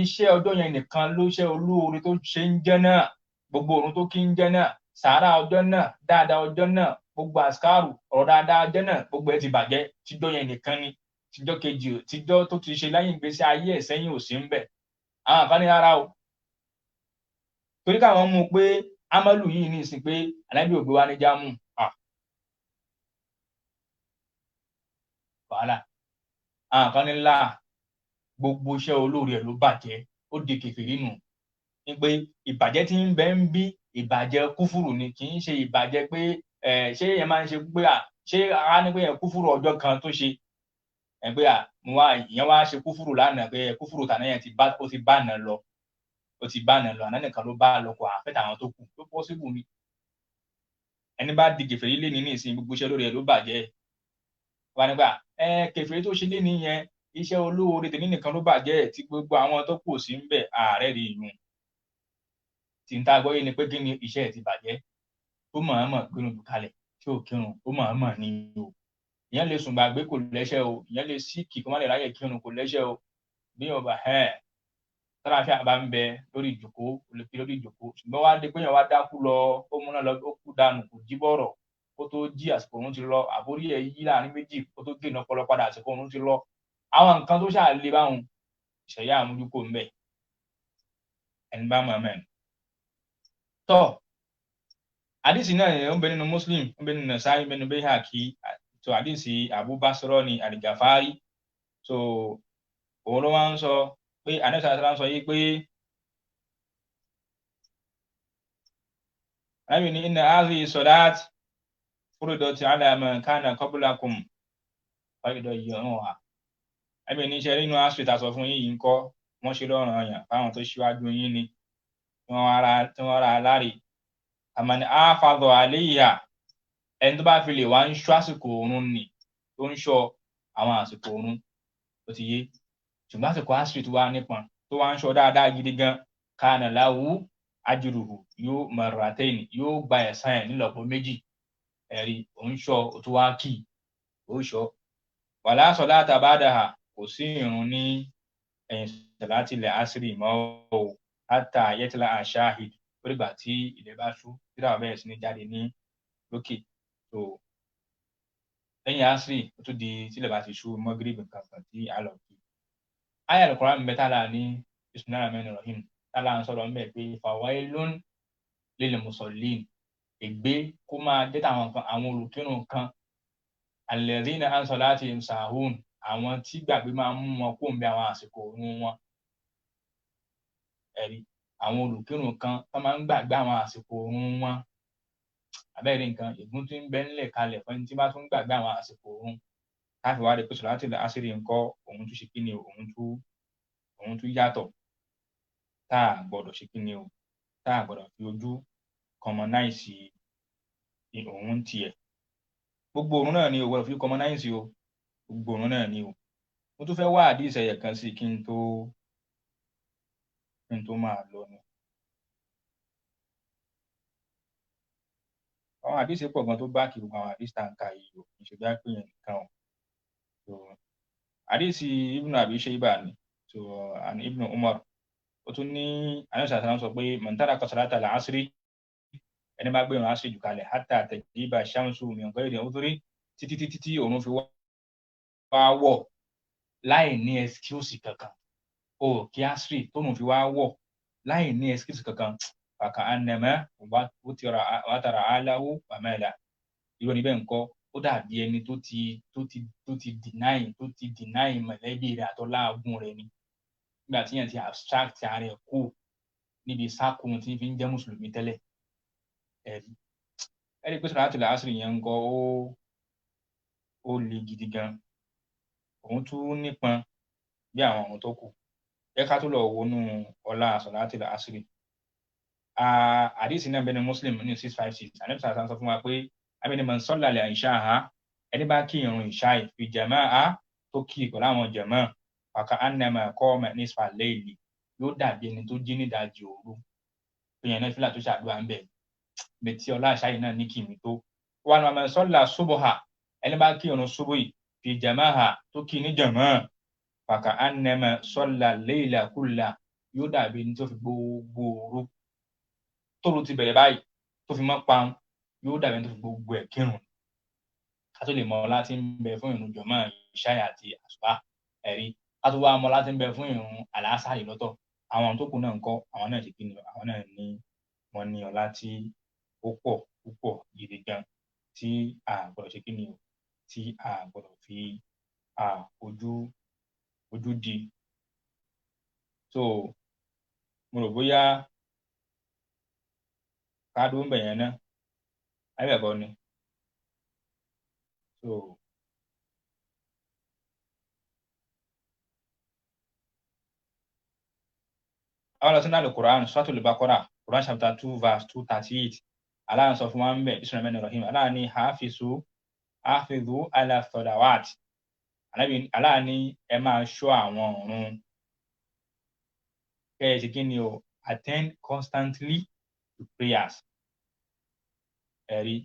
iṣẹ́ ọjọ́ yẹn nìkan ló ṣe olóore tó ṣe ń jẹ́ náà, gbogbo òrùn tó kí ń jẹ́ náà, sàárà ọjọ́ náà, dáadáa ọjọ́ náà, gbogbo àsìkárù, ọ̀rọ̀ dáadáa ọjọ́ náà, gbogbo ẹ̀ ti bàjẹ́. Tíjọ́ yẹn nìkan ni, tíjọ́ kejì, tíjọ́ tó ti ṣe lẹ́yìn ìgbésí ayé ẹ̀ sẹ́yìn ò sí ń bẹ̀. Àwọn kan ní rárá o. Torí káwọn mú un pé amalu yìí ní ìsìn pé Ànábì ò gbé wá ní jámù. Wàhálà. Àwọn kan ní láà, gbogbo iṣẹ́ olóore ẹ̀ ló bàjẹ́, ó di kèfèrí nù. Ní pé ìbàjẹ́ tí ń bẹ ń bí ìbàjẹ́ kúfùrù ni, kì í ṣe ìbàjẹ́ pé ṣé èèyàn máa ń ṣe pé ṣé a ní pé kúfùrù ọjọ́ kan tó ṣe pé mo wá ìyẹn wá ṣe kúfùrù lánàá, pé kúfùrù tàná yẹn ó ti bá àná lọ, ó ti bá àná lọ, àná nìkan ló bá lọ, kò àfẹ́tà àwọn tó kù, tó pọ́sibù ni. Ẹni bá di kèfèrí lé ní ìsìn, gbogbo iṣẹ́ olóore ẹ̀ ló bàjẹ́. Wà nígbà kèfèrí tó ṣe lé ní yẹn, iṣẹ́ olóore tèmi nìkan ló bàjẹ́, tí gbogbo àwọn tó kù sí ń bẹ̀ ààrẹ rí ìyún. Tí n ta gbọ́ yé ni pé kí ni iṣẹ́ ti bàjẹ́, tó mọ̀ọ́mọ̀ gbérun jù kalẹ̀, tí ò kírun, ó mọ̀ọ́mọ̀ ni o. Ìyẹn lè sùn gbàgbé kò lẹ́ṣẹ̀ o, ìyẹn lè síkì kó má lè ráyè kírun kò lẹ́ṣẹ̀ o. Bí yóò bá tálàfíà bá ń bẹ lórí ìjòkó, ó lè fi lórí ìjòkó, ṣùgbọ́n wá dé pé yẹn wá dákú lọ, ó múná lọ, ó kú dànù, kò jí bọ̀rọ̀, kó tó jí àsìkò òun ti lọ, àbórí ẹ̀ yí láàrin méjì kó tó gé ìnápọlọ padà àsìkò òun ti lọ. Àwọn nǹkan tó ṣáà le báwọn ìṣẹ̀yà àmójúkò ń bẹ. Ẹni bá mọ̀ mẹ́rin. Tọ́ àdìsí náà ń bẹ nínú Muslim, ń bẹ nínú Nasai, ń bẹ nínú Bayhaqi, tó àdìsí Abu Basra ní Al-Ghafari. So òun ló máa ń sọ pé Ànábì sallallahu alaihi wasallam sọ yìí pé Ànábì ní inna hadhihi salat furidat ala man kana qablakum fayudayyi'uha. Ànábì ní iṣẹ́ nínú asri tá a sọ fún yín yìí ń kọ́, wọ́n ṣe lọ́rùn ọyàn fáwọn tó ṣíwájú yín ni, tí wọ́n ra láre, Àmàní àfàdọ̀ àléyà, ẹni tó bá fi lè wá ń ṣọ́ àsìkò oorun nì, tó ń ṣọ́ àwọn àsìkò oorun, ó ti yé. Ṣùgbọ́n àsìkò asiri tó wá nípọn, tó wá ń ṣọ́ dáadáa gidi gan, kana lahu ajruhu yóò marratayn, yóò gba ẹ̀san ẹ̀ nílọ́po méjì. Ẹ̀rí, òun ṣọ́, ó tún wá kì í, ó ṣọ́. Wala salata ba'daha, kò sí ìrun ní ẹ̀yìn salatil asiri mọ́ o, hatta yatla ash-shahid, ó dìgbà tí ilẹ̀ bá ṣú, tí ìràwọ̀ bẹ̀rẹ̀ sí ní jáde ní lókè. So lẹ́yìn asiri, ó tún di tílẹ̀ bá ti ṣú mọ́gírìbì nǹkan kan tí a lọ kí. Aya al-Qur'an mẹ́tàlá ní bismillahir rahmanir rahim, tálá ń sọ̀rọ̀ ńbẹ̀ pé fawailun lil musallin, ègbé kó máa jẹ́ tàwọn kan, àwọn olùkírun kan, alladhina an salatihim sahun, àwọn tí gbàgbé máa ń mú wọn kó ń bẹ àwọn àsìkò òun wọn. Ẹ̀rí, àwọn olùkírun kan tó máa ń gbàgbé àwọn àsìkò òun wọn. Abẹ́rẹ́ nǹkan, ègún tí ń bẹ ńlẹ̀ kalẹ̀ fún ẹni tí bá tún gbàgbé àwọn àsìkò òun. Káfí wá rí pé sọ̀látul asiri ńkọ́, òun tún ṣe kí ni o, òun tún yàtọ̀. Tá a gbọ́dọ̀ ṣe kí ni o, tá a gbọ́dọ̀ fi ojú kọmọnáìsì òun tiẹ̀. Gbogbo òun náà ni o gbọ́dọ̀ fi kọmọnáìsì o, gbogbo òun náà ni o. Mo tún fẹ́ wá àdíìsì ẹyẹ kan sí kí n tó máa lọ ni. Àwọn àdíìsì pọ̀ gan tó bá kí gbogbo àwọn àdíìsì tá à ń ka yìí o, kì í ṣe bí wọ́n pè yẹn nìkan o. So àdíìsì Ibn Abi Shayba ni, so and Ibn Umar, ó tún ní Ànábì sallallahu alaihi wasallam sọ pé man taraka salata al-asri, ẹni bá gbé ìrun asri jù kalẹ̀ hatta tajiba shamsu min ghayri udhri, títí títí tí òun fi wá wọ̀ láì ní excuse kankan. O kí asri tóun fi wá wọ̀ láì ní excuse kankan, fàkà ànàmọ́ wàtàrà aláwọ̀ wàmẹ́là, irú ẹni bẹ́ẹ̀ ńkọ́, ó dàbí ẹni tó ti deny mọ̀lẹ́bí rẹ̀ àtọ́láàgùn rẹ̀ ni. Nígbà tí yẹn ti abstract ara ẹ̀ kú níbi sákùn tí fi ń jẹ́ mùsùlùmí tẹ́lẹ̀. Ẹ̀rí pé sọ̀rọ̀ àṣírí yẹn ńkọ́, ó le gidi gan. Òun tún nípọn bí àwọn ọ̀run tó kù. Ẹ ká tó lọ wọnú ọlá sọ̀rọ̀ àṣírí. Àdìsí náà bẹni Muslim ní 656. Ànábì sàlá sọ fún wa pé abẹni man salla al-isha'a, ẹni bá kí ìrun ìṣáì fi jama'a, tó kí pẹ̀lú àwọn jàmáà, fàkà annama qama nisfa al-layli, yóò dàbí ẹni tó jí nídàájí òru. Ìyẹn náà fílà tó ṣàdúrà ń bẹ̀. Bẹ̀tí ọlá ìṣáì náà ní kìmí tó. Wa man salla subha, ẹni bá kí ìrun subuhi fi jama'a, tó kí ní jàmáà, fàkà annama salla al-layla kulla, yóò dàbí ẹni tó fi gbogbo òru tóru ti bẹ̀rẹ̀ báyìí tó fi mọ́ pa, yóò dàbí ẹni tó fi gbogbo ẹ̀ kírun. Ká tó lè mọ láti ń bẹ fún ìrun jọ̀mọ́ ìṣáì àti àsùbá, ẹ̀rí. Ká tó wá mọ láti ń bẹ fún ìrun àlàásàrì lọ́tọ̀. Àwọn tó kù náà ńkọ́, àwọn náà ṣe kíni, àwọn náà ní wọ́n ní ọlá tí ó pọ̀ púpọ̀ gidi gan tí a gbọ́dọ̀ ṣe kíni o, tí a gbọ́dọ̀ fi ojú di. So mo rò bóyá ká dúró ń bẹ̀ yẹn náà, àbí ẹ̀kọ́ ni. So àwọn lọ sínú Al-Qur'an, Suratul Baqarah, Quran chapter 2 verse 238. Allah sọ fún wa ń bẹ̀, bismillahir rahmanir rahim. Allah ní hafizu ala salawat. Allah ní ẹ máa ṣọ́ àwọn ọ̀run. Kẹ́ ẹ ṣe kí ni o, attend constantly to prayers. Ẹ̀rí,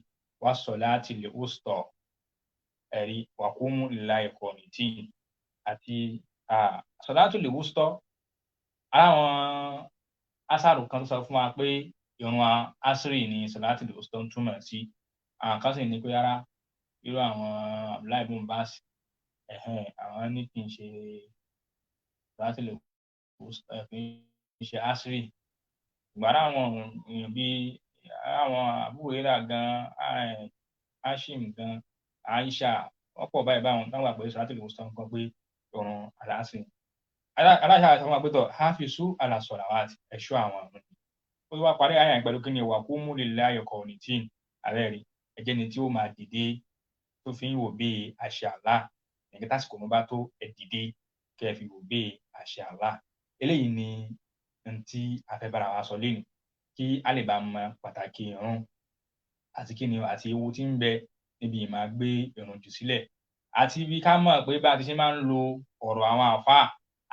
wa salatil wusta. Ẹ̀rí, wa qumu lillahi qanitin. Àti salatul wusta, aláwọn asàrò kan tó sọ fún wa pé ìrun asiri ni salatul wusta ń túmọ̀ sí. Àwọn kan sì ní pé rárá, irú àwọn Abdullahi ibn Abbas, àwọn ní kì í ṣe salatul wusta, kì í ṣe asiri. Ìgbàrá àwọn èèyàn bíi àwọn Abu Hurairah gan, Hashim gan, Aisha, wọ́n pọ̀ báyìí báwọn táwọn àgbẹ̀ salatul wusta ń kọ́ pé ìrun àlàásì. Aláṣà àti àwọn àgbẹ̀tọ̀ hafizu ala salawat, ẹ̀ṣọ́ àwọn àrùn. Ó wá parí àyà pẹ̀lú kí ni, wa qumu lillahi qanitin. Ààrẹ rí, ẹjẹ́ ni tí ó máa dìde tó fi ń wò bí àṣẹ Allah. Nígbà tásìkò mo bá tó, ẹ dìde kẹ́ ẹ fi wò bí àṣẹ Allah. Eléyìí ni ohun tí a fẹ́ bára wa sọ lénìí. Kí a lè bá mọ pàtàkì ìrun àti kí ni àti ewu tí ń bẹ níbi ìmáa gbé ìrun jù sílẹ̀, àti bí ká mọ̀ pé bá a ti ṣe máa ń lo ọ̀rọ̀ àwọn àfáà.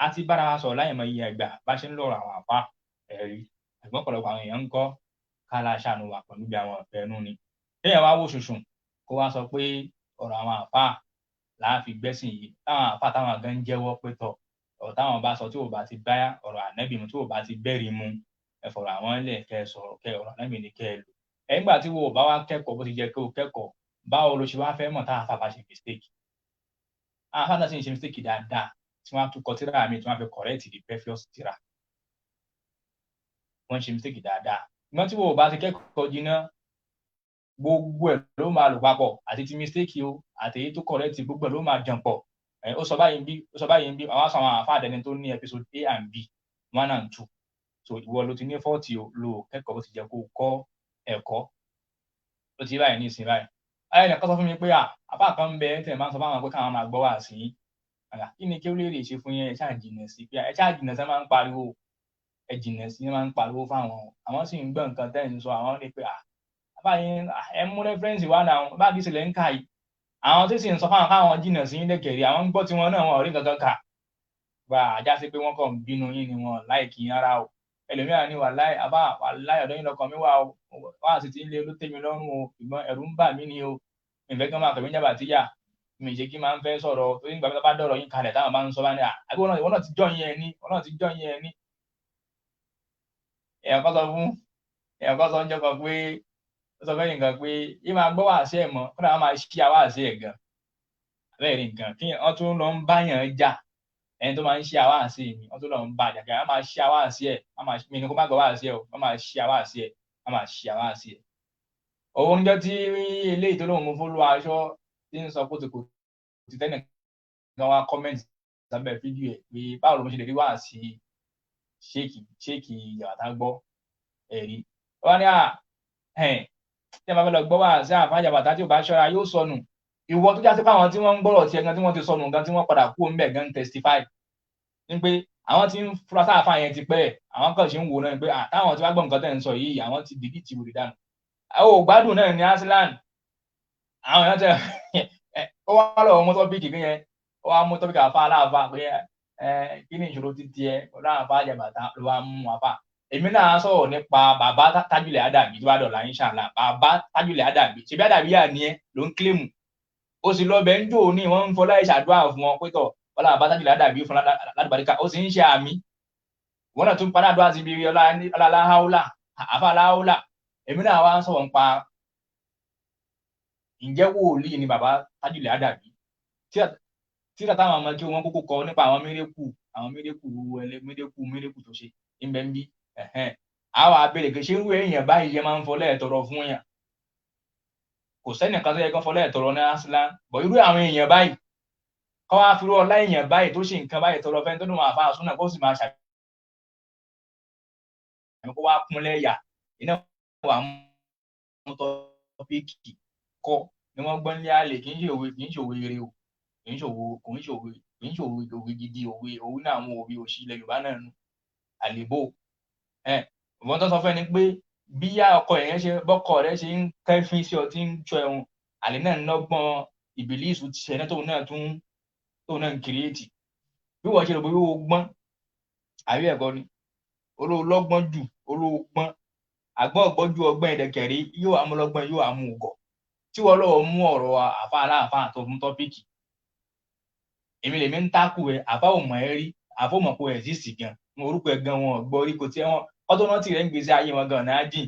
A ti bára wa sọ̀rọ̀ láìmọye ìgbà bá ṣe ń lo ọ̀rọ̀ àwọn àfáà ẹ̀rí, ṣùgbọ́n ọ̀pọ̀lọpọ̀ àwọn èèyàn ń kọ́ ká la ṣàánú wa pẹ̀lú bí àwọn ìfẹ́ inú ni. Kéèyàn wá wò ṣùṣùn kó wá sọ pé ọ̀rọ̀ àwọn àfáà là á fi gbẹ́sìn yìí, táwọn àfáà táwọn gan ń jẹ́wọ́ pé tọ̀ ọ̀rọ̀ táwọn bá sọ tí ò bá ti bá ọ̀rọ̀ ànẹ́bì mu, tí ò bá ti bẹ́rí mu, ẹ fọ̀rọ̀ àwọn lẹ̀ kẹ́ ẹ sọ̀rọ̀ kẹ́ ọ̀rọ̀ ànẹ́bì ni kẹ́ ẹ lò. Ẹ̀yìngbà tí wo ò bá wá kẹ́kọ̀ọ́ bó ti jẹ́ kó o kẹ́kọ̀ọ́, báwo lo ṣe wá fẹ́ mọ̀ táwọn àfáà bá ṣe mistake? Àwọn àfáà náà sì ń ṣe mistake dáadáa tí wọ́n á tún kọ tírà mi tí wọ́n á fi correct the previous tírà. Wọ́n ń ṣe mistake dáadáa. Ìgbọ́n tí wo ò bá ti kẹ́kọ̀ọ́ jiná, gbogbo ẹ̀ ló máa lò papọ̀, àti ti mistake o àti èyí tó correct, gbogbo ẹ̀ ló máa jàn pọ̀. Ó sọ báyìí ń bí, ó sọ báyìí ń bí, àwọn aṣọ àwọn àfáà dẹni tó ní episode A and B, 1 and 2. So ìwọ ló ti ní fault o, lo kẹ́kọ̀ọ́ bó ti jẹ́ kó o kọ́ ẹ̀kọ́. Ó ti báyìí ní ìsìn báyìí. Ayé nìkan sọ fún mi pé àfáà kan ń bẹ tẹ̀ máa ń sọ fáwọn pé káwọn máa gbọ́ wá sí i. Kí ni kí ó lè rè ṣe fún yẹn? Ẹ ṣáà jìnà sí pé ẹ ṣáà jìnà sí máa ń pariwo, ẹ jìnà sí máa ń pariwo fáwọn. Àwọn sì ń gbọ́ nǹkan tẹ́ ń sọ, àwọn ní pé àfáà yín ẹ mú rẹ́fẹ́rẹ́nsì wá náà, bá kìí ṣẹlẹ̀ ń kà yìí. Àwọn tí sì ń sọ fáwọn káwọn jìnà sí lẹ́kẹ̀rẹ́, àwọn ń gbọ́ tiwọn náà, wọn ò rí nǹkan kan kà. Gba àjá sí pé wọ́n kàn ń bínú yín ni wọn láìkí yín rárá o. Ẹlòmíràn ní wàláì àbá wàláì ọ̀dọ́ yín lọkàn mi wà o, wá sì ti ń lé ló tẹ́ mi lọ́rùn o, ṣùgbọ́n ẹ̀rù ń bà mí ni o. Ìfẹ́ kí wọ́n máa pè mí jàbàtíyà, mi ṣe kí máa ń fẹ́ sọ̀rọ̀ torí nígbà tó bá dọ̀rọ̀ yín kalẹ̀ táwọn bá ń sọ bá ní àbí wọn náà ti jọ́ yín ẹni, wọn náà ti jọ́ yín ẹni. Èèyàn kan sọ fún èèyàn kan sọ ń jọkọ pé ó sọ fẹ́yìn kan pé yín máa gbọ́ wàásù ẹ̀ mọ́, kódà wọ́n máa ṣí àwàásù ẹ̀ gan. Àbẹ́rẹ́ nǹkan kí wọ́n tún lọ ń báyàn jà, ẹni tó máa ń ṣí àwàásù mi, wọ́n tún lọ ń bá jà kí wọ́n máa ṣí àwàásù ẹ̀, wọ́n máa mi ní kó má gbọ́ wàásù ẹ̀ o, wọ́n máa ṣí àwàásù ẹ̀, wọ́n máa ṣí àwàásù ẹ̀. Òun níjọ́ tí eléyìí tó lóun mú fólú aṣọ tí ń sọ kótókó ti tẹ́nì kan wá kọ́mẹ́ǹtì sábẹ́ fídíò ẹ̀ pé báwo ló ń ṣe lè rí wàásù ṣéèkì Jàbàtà gbọ́ ẹ̀rí. Wọ́n ní tí a bá fẹ́ lọ gbọ́ wàásù àfáà Jàbàtà tí ò bá ṣọ́ra yóò sọnù. Ìwọ tó já sí pé àwọn tí wọ́n ń gbọ́rọ̀ tiẹ̀ gan tí wọ́n ti sọnù gan tí wọ́n padà kú ńbẹ̀ gan testify ní pé àwọn tí ń fura sáàfáà yẹn ti pẹ́, àwọn kan ṣe ń wò náà pé táwọn tí wọ́n gbọ́ nǹkan tẹ̀ ń sọ yìí, àwọn ti dìlítì wòlé dànù. Àwọn ò gbádùn náà ní Aslan. Àwọn èèyàn tẹ ó wá lọ́wọ́ mú tọ́pìkì kí yẹn, ó wá mú tọ́pìkì àfa aláàfáà pé kí ni ìṣòro ti tiẹ̀ ọlọ́àfáà Jàbàtà ló wá mú àfáà. Èmi náà sọ̀rọ̀ nípa bàbá Tájúlẹ̀ Àdàbí tó bá dọ̀la inshallah. Bàbá Tájúlẹ̀ Àdàbí ṣebí Àdàbí yà ni ẹ ló ń kílèmù. Ó sì lọ bẹ̀ ń jò ní wọ́n ń fọlá ìṣàdúrà fún wọn pé tọ̀ ọlá bàbá Tájúlẹ̀ Àdàbí fún ládùbáríkà, ó sì ń ṣe àmì. Wọ́n náà tún padà àdúrà síbi ọlá aláhàólà àfa aláhàólà. Èmi náà wá ń sọ̀rọ̀ nípa ǹjẹ́ wòlíì ni bàbá Tájúlẹ̀ Àdàbí. Tíra táwọn ọmọ kí wọ́n kúkú kọ nípa àwọn mérekù, àwọn mérekù mérekù mérekù tó ṣe ń bẹ ń bí. Àwọn abẹ́rẹ́ kì í ṣe irú èèyàn báyìí yẹn máa ń fọlẹ́ ẹ̀tọ́rọ fún yàn. Kò sẹ́nìkan tó yẹ kán fọlẹ́ ẹ̀tọ́rọ ní aslan, bọ̀ irú àwọn èèyàn báyìí kọ́ wá fi irú ọlá èèyàn báyìí tó ṣe nǹkan báyìí tọrọ fẹ́ni tó dùn àfa súnà kó sì máa ṣàbẹ̀wò kó wá kúnlẹ̀ yà iná wà mú tọ́píìkì kọ́ ni wọ́n gbọ́n ní àlè. Kì í ṣe òwe, kì í ṣe òwe eré o, kì í ṣe òwe, kò ń ṣe òwe, kì í ṣe òwe òwe gidi, òwe òwe náà àwọn òwe òṣì ilẹ̀ Yorùbá náà nù àlèbò. Wọ́n tó sọ fún ẹni pé bí ọkọ yẹn ṣe bọ́kọ rẹ ṣe ń kẹ́fín sí ọ tí ń jọ ẹ̀hún àlè náà ń lọ́gbọ́n ìbílísù ti ṣẹ̀ náà tóun náà tún tóun náà ń kírètì bí wọ́n ṣe rò bóyá o gbọ́n àbí ẹ̀kọ́ ni olóòlọ́gbọ́n jù olóògbọ́n àgbọ̀n ọ̀gbọ́n ju ọgbọ́n ẹ̀dẹ̀kẹ̀rí yóò amúlọ́gbọ́n yóò amú ògọ̀ tí wọ́n lọ́wọ́ mú ọ̀rọ̀ àfa aláàfáà tó fún tọ́pìkì. Èmi lèmi ń tákù ẹ, àfa ò mọ̀ ẹ́ rí, àfa ò mọ̀ pé exist gan, mo orúkọ ẹ gan wọn gbọ́ rí kò tí wọn ọtọ́ náà tì rẹ̀ ń gbèsè ayé wọn gan náà jìn.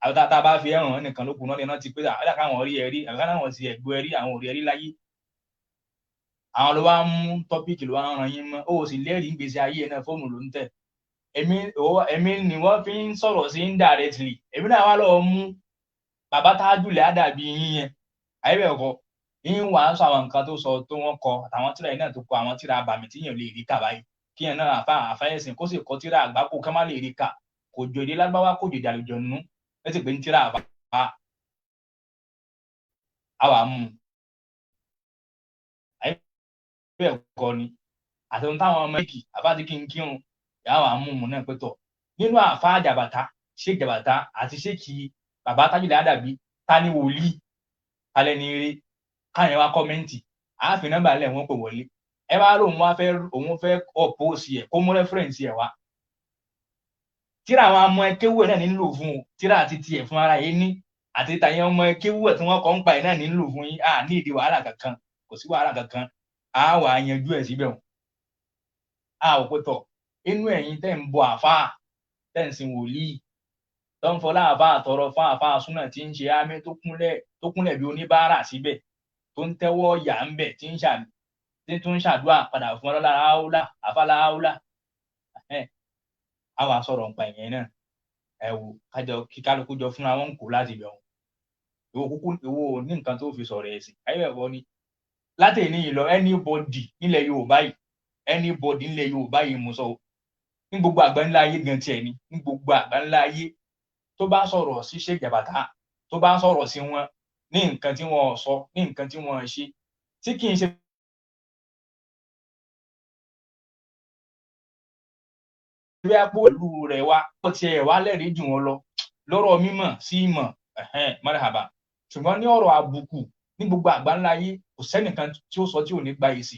Àwọn tá a bá fi ẹ̀ràn nìkan ló kù náà lè rántí pé àwọn káwọn rí ẹ rí, àwọn káwọn ti ẹ̀gbọ́ ẹ rí, àwọn ò rí ẹ rí láyé. Àwọn ló wá ń mú tọ́pìkì ló wá ń ran yín mọ́, ó sì lẹ́rìí ń gbèsè ayé ẹ náà fóònù ló ń tẹ̀. Èmi ni wọ́n fi ń sọ̀rọ̀ sí indirectly. Èmi náà wá lọ́ọ́ mú bàbá Tájúlẹ̀ Àdàbí yín yẹn àyẹ̀bẹ̀ kọ́ yín wàá sọ àwọn nǹkan tó sọ tó wọ́n kọ àtàwọn tíra yìí náà tó kọ àwọn tíra àbàmì tí yẹn lè rí kà báyìí, kí yẹn náà àfa àfáyẹ̀sìn kó sì kọ tíra àgbákò ká má lè rí kà, kò jò èdè lágbáwá kò jò èdè àlùjọ̀nú ẹ sì pé ní tíra àbá àwa mú àyẹ̀bẹ̀ kọ́ ni àti ohun táwọn ọmọ èkì àbá ti kí n kírun yà wà mú mu náà pé tọ̀ nínú àfa Àjàbàtà Sheikh Jabata àti Sheikh bàbá Tajul Adabi, ta ni wòlíì, alẹ́ ní eré káyọ̀ wá comment, àáfin nọ́mbà lẹ̀ wọ́n pè wọlé. Ẹ bá lóun wá fẹ́ òun fẹ́ oppose ẹ̀, kó mú reference ẹ̀ wá. Tíra àwọn ọmọ ẹkéwú ẹ̀ náà nílò fún o, tíra àti tiẹ̀ fún ara yìí ní àti tàyẹn ọmọ ẹkéwú ẹ̀ tí wọ́n kọ́ ń pa ẹ̀ náà nílò fún yín. À ní ìdí wàhálà kankan, kò sí wàhálà kankan, á wà á yanjú ẹ̀ síbẹ̀ o. A ò pé tọ̀ inú ẹ̀yin tẹ́ ń bọ àfáà, tẹ́ ń sin wòlíì, tó ń fọlá àfáà tọrọ fún àfáà súnà tí ń ṣe ámì tó kúnlẹ̀ bí oníbàárà síbẹ̀, tó ń tẹ́wọ́ yà ń bẹ̀, tí ń ṣàmì, tí tún ń ṣàdúrà padà fún ọlọ́lá áúlà àfàlà áúlà. A wà sọ̀rọ̀ nípa ìyẹn náà. Ẹ wò kájọ kí kálukú jọ fúnra wọn kó láti bẹ̀ wọn. Ìwọ kúkú ìwọ ní nǹkan tó fi sọ̀rọ̀ ẹ̀sìn ayé ẹ̀kọ́ ni láti ní ìlọ anybody nílẹ̀ Yorùbá yìí, anybody nílẹ̀ Yorùbá yìí mo sọ ní gbogbo àgbáńlá ayé gan tiẹ̀ ni, ní gbogbo àgbáńlá ayé, tó bá sọ̀rọ̀ sí Sheikh Jabata, tó bá sọ̀rọ̀ sí wọn ní nǹkan tí wọ́n sọ, ní nǹkan tí wọ́n ṣe, tí kì í ṣe bí apò ìlú rẹ̀ wá, ó tiẹ̀ wá lẹ́rìí jù wọn lọ lọ́rọ̀ mímọ̀ sí ìmọ̀ marhaba. Ṣùgbọ́n ní ọ̀rọ̀ àbùkù ní gbogbo àgbáńlá ayé, kò sẹ́nìkan tí ó sọ tí ò ní gba èsì.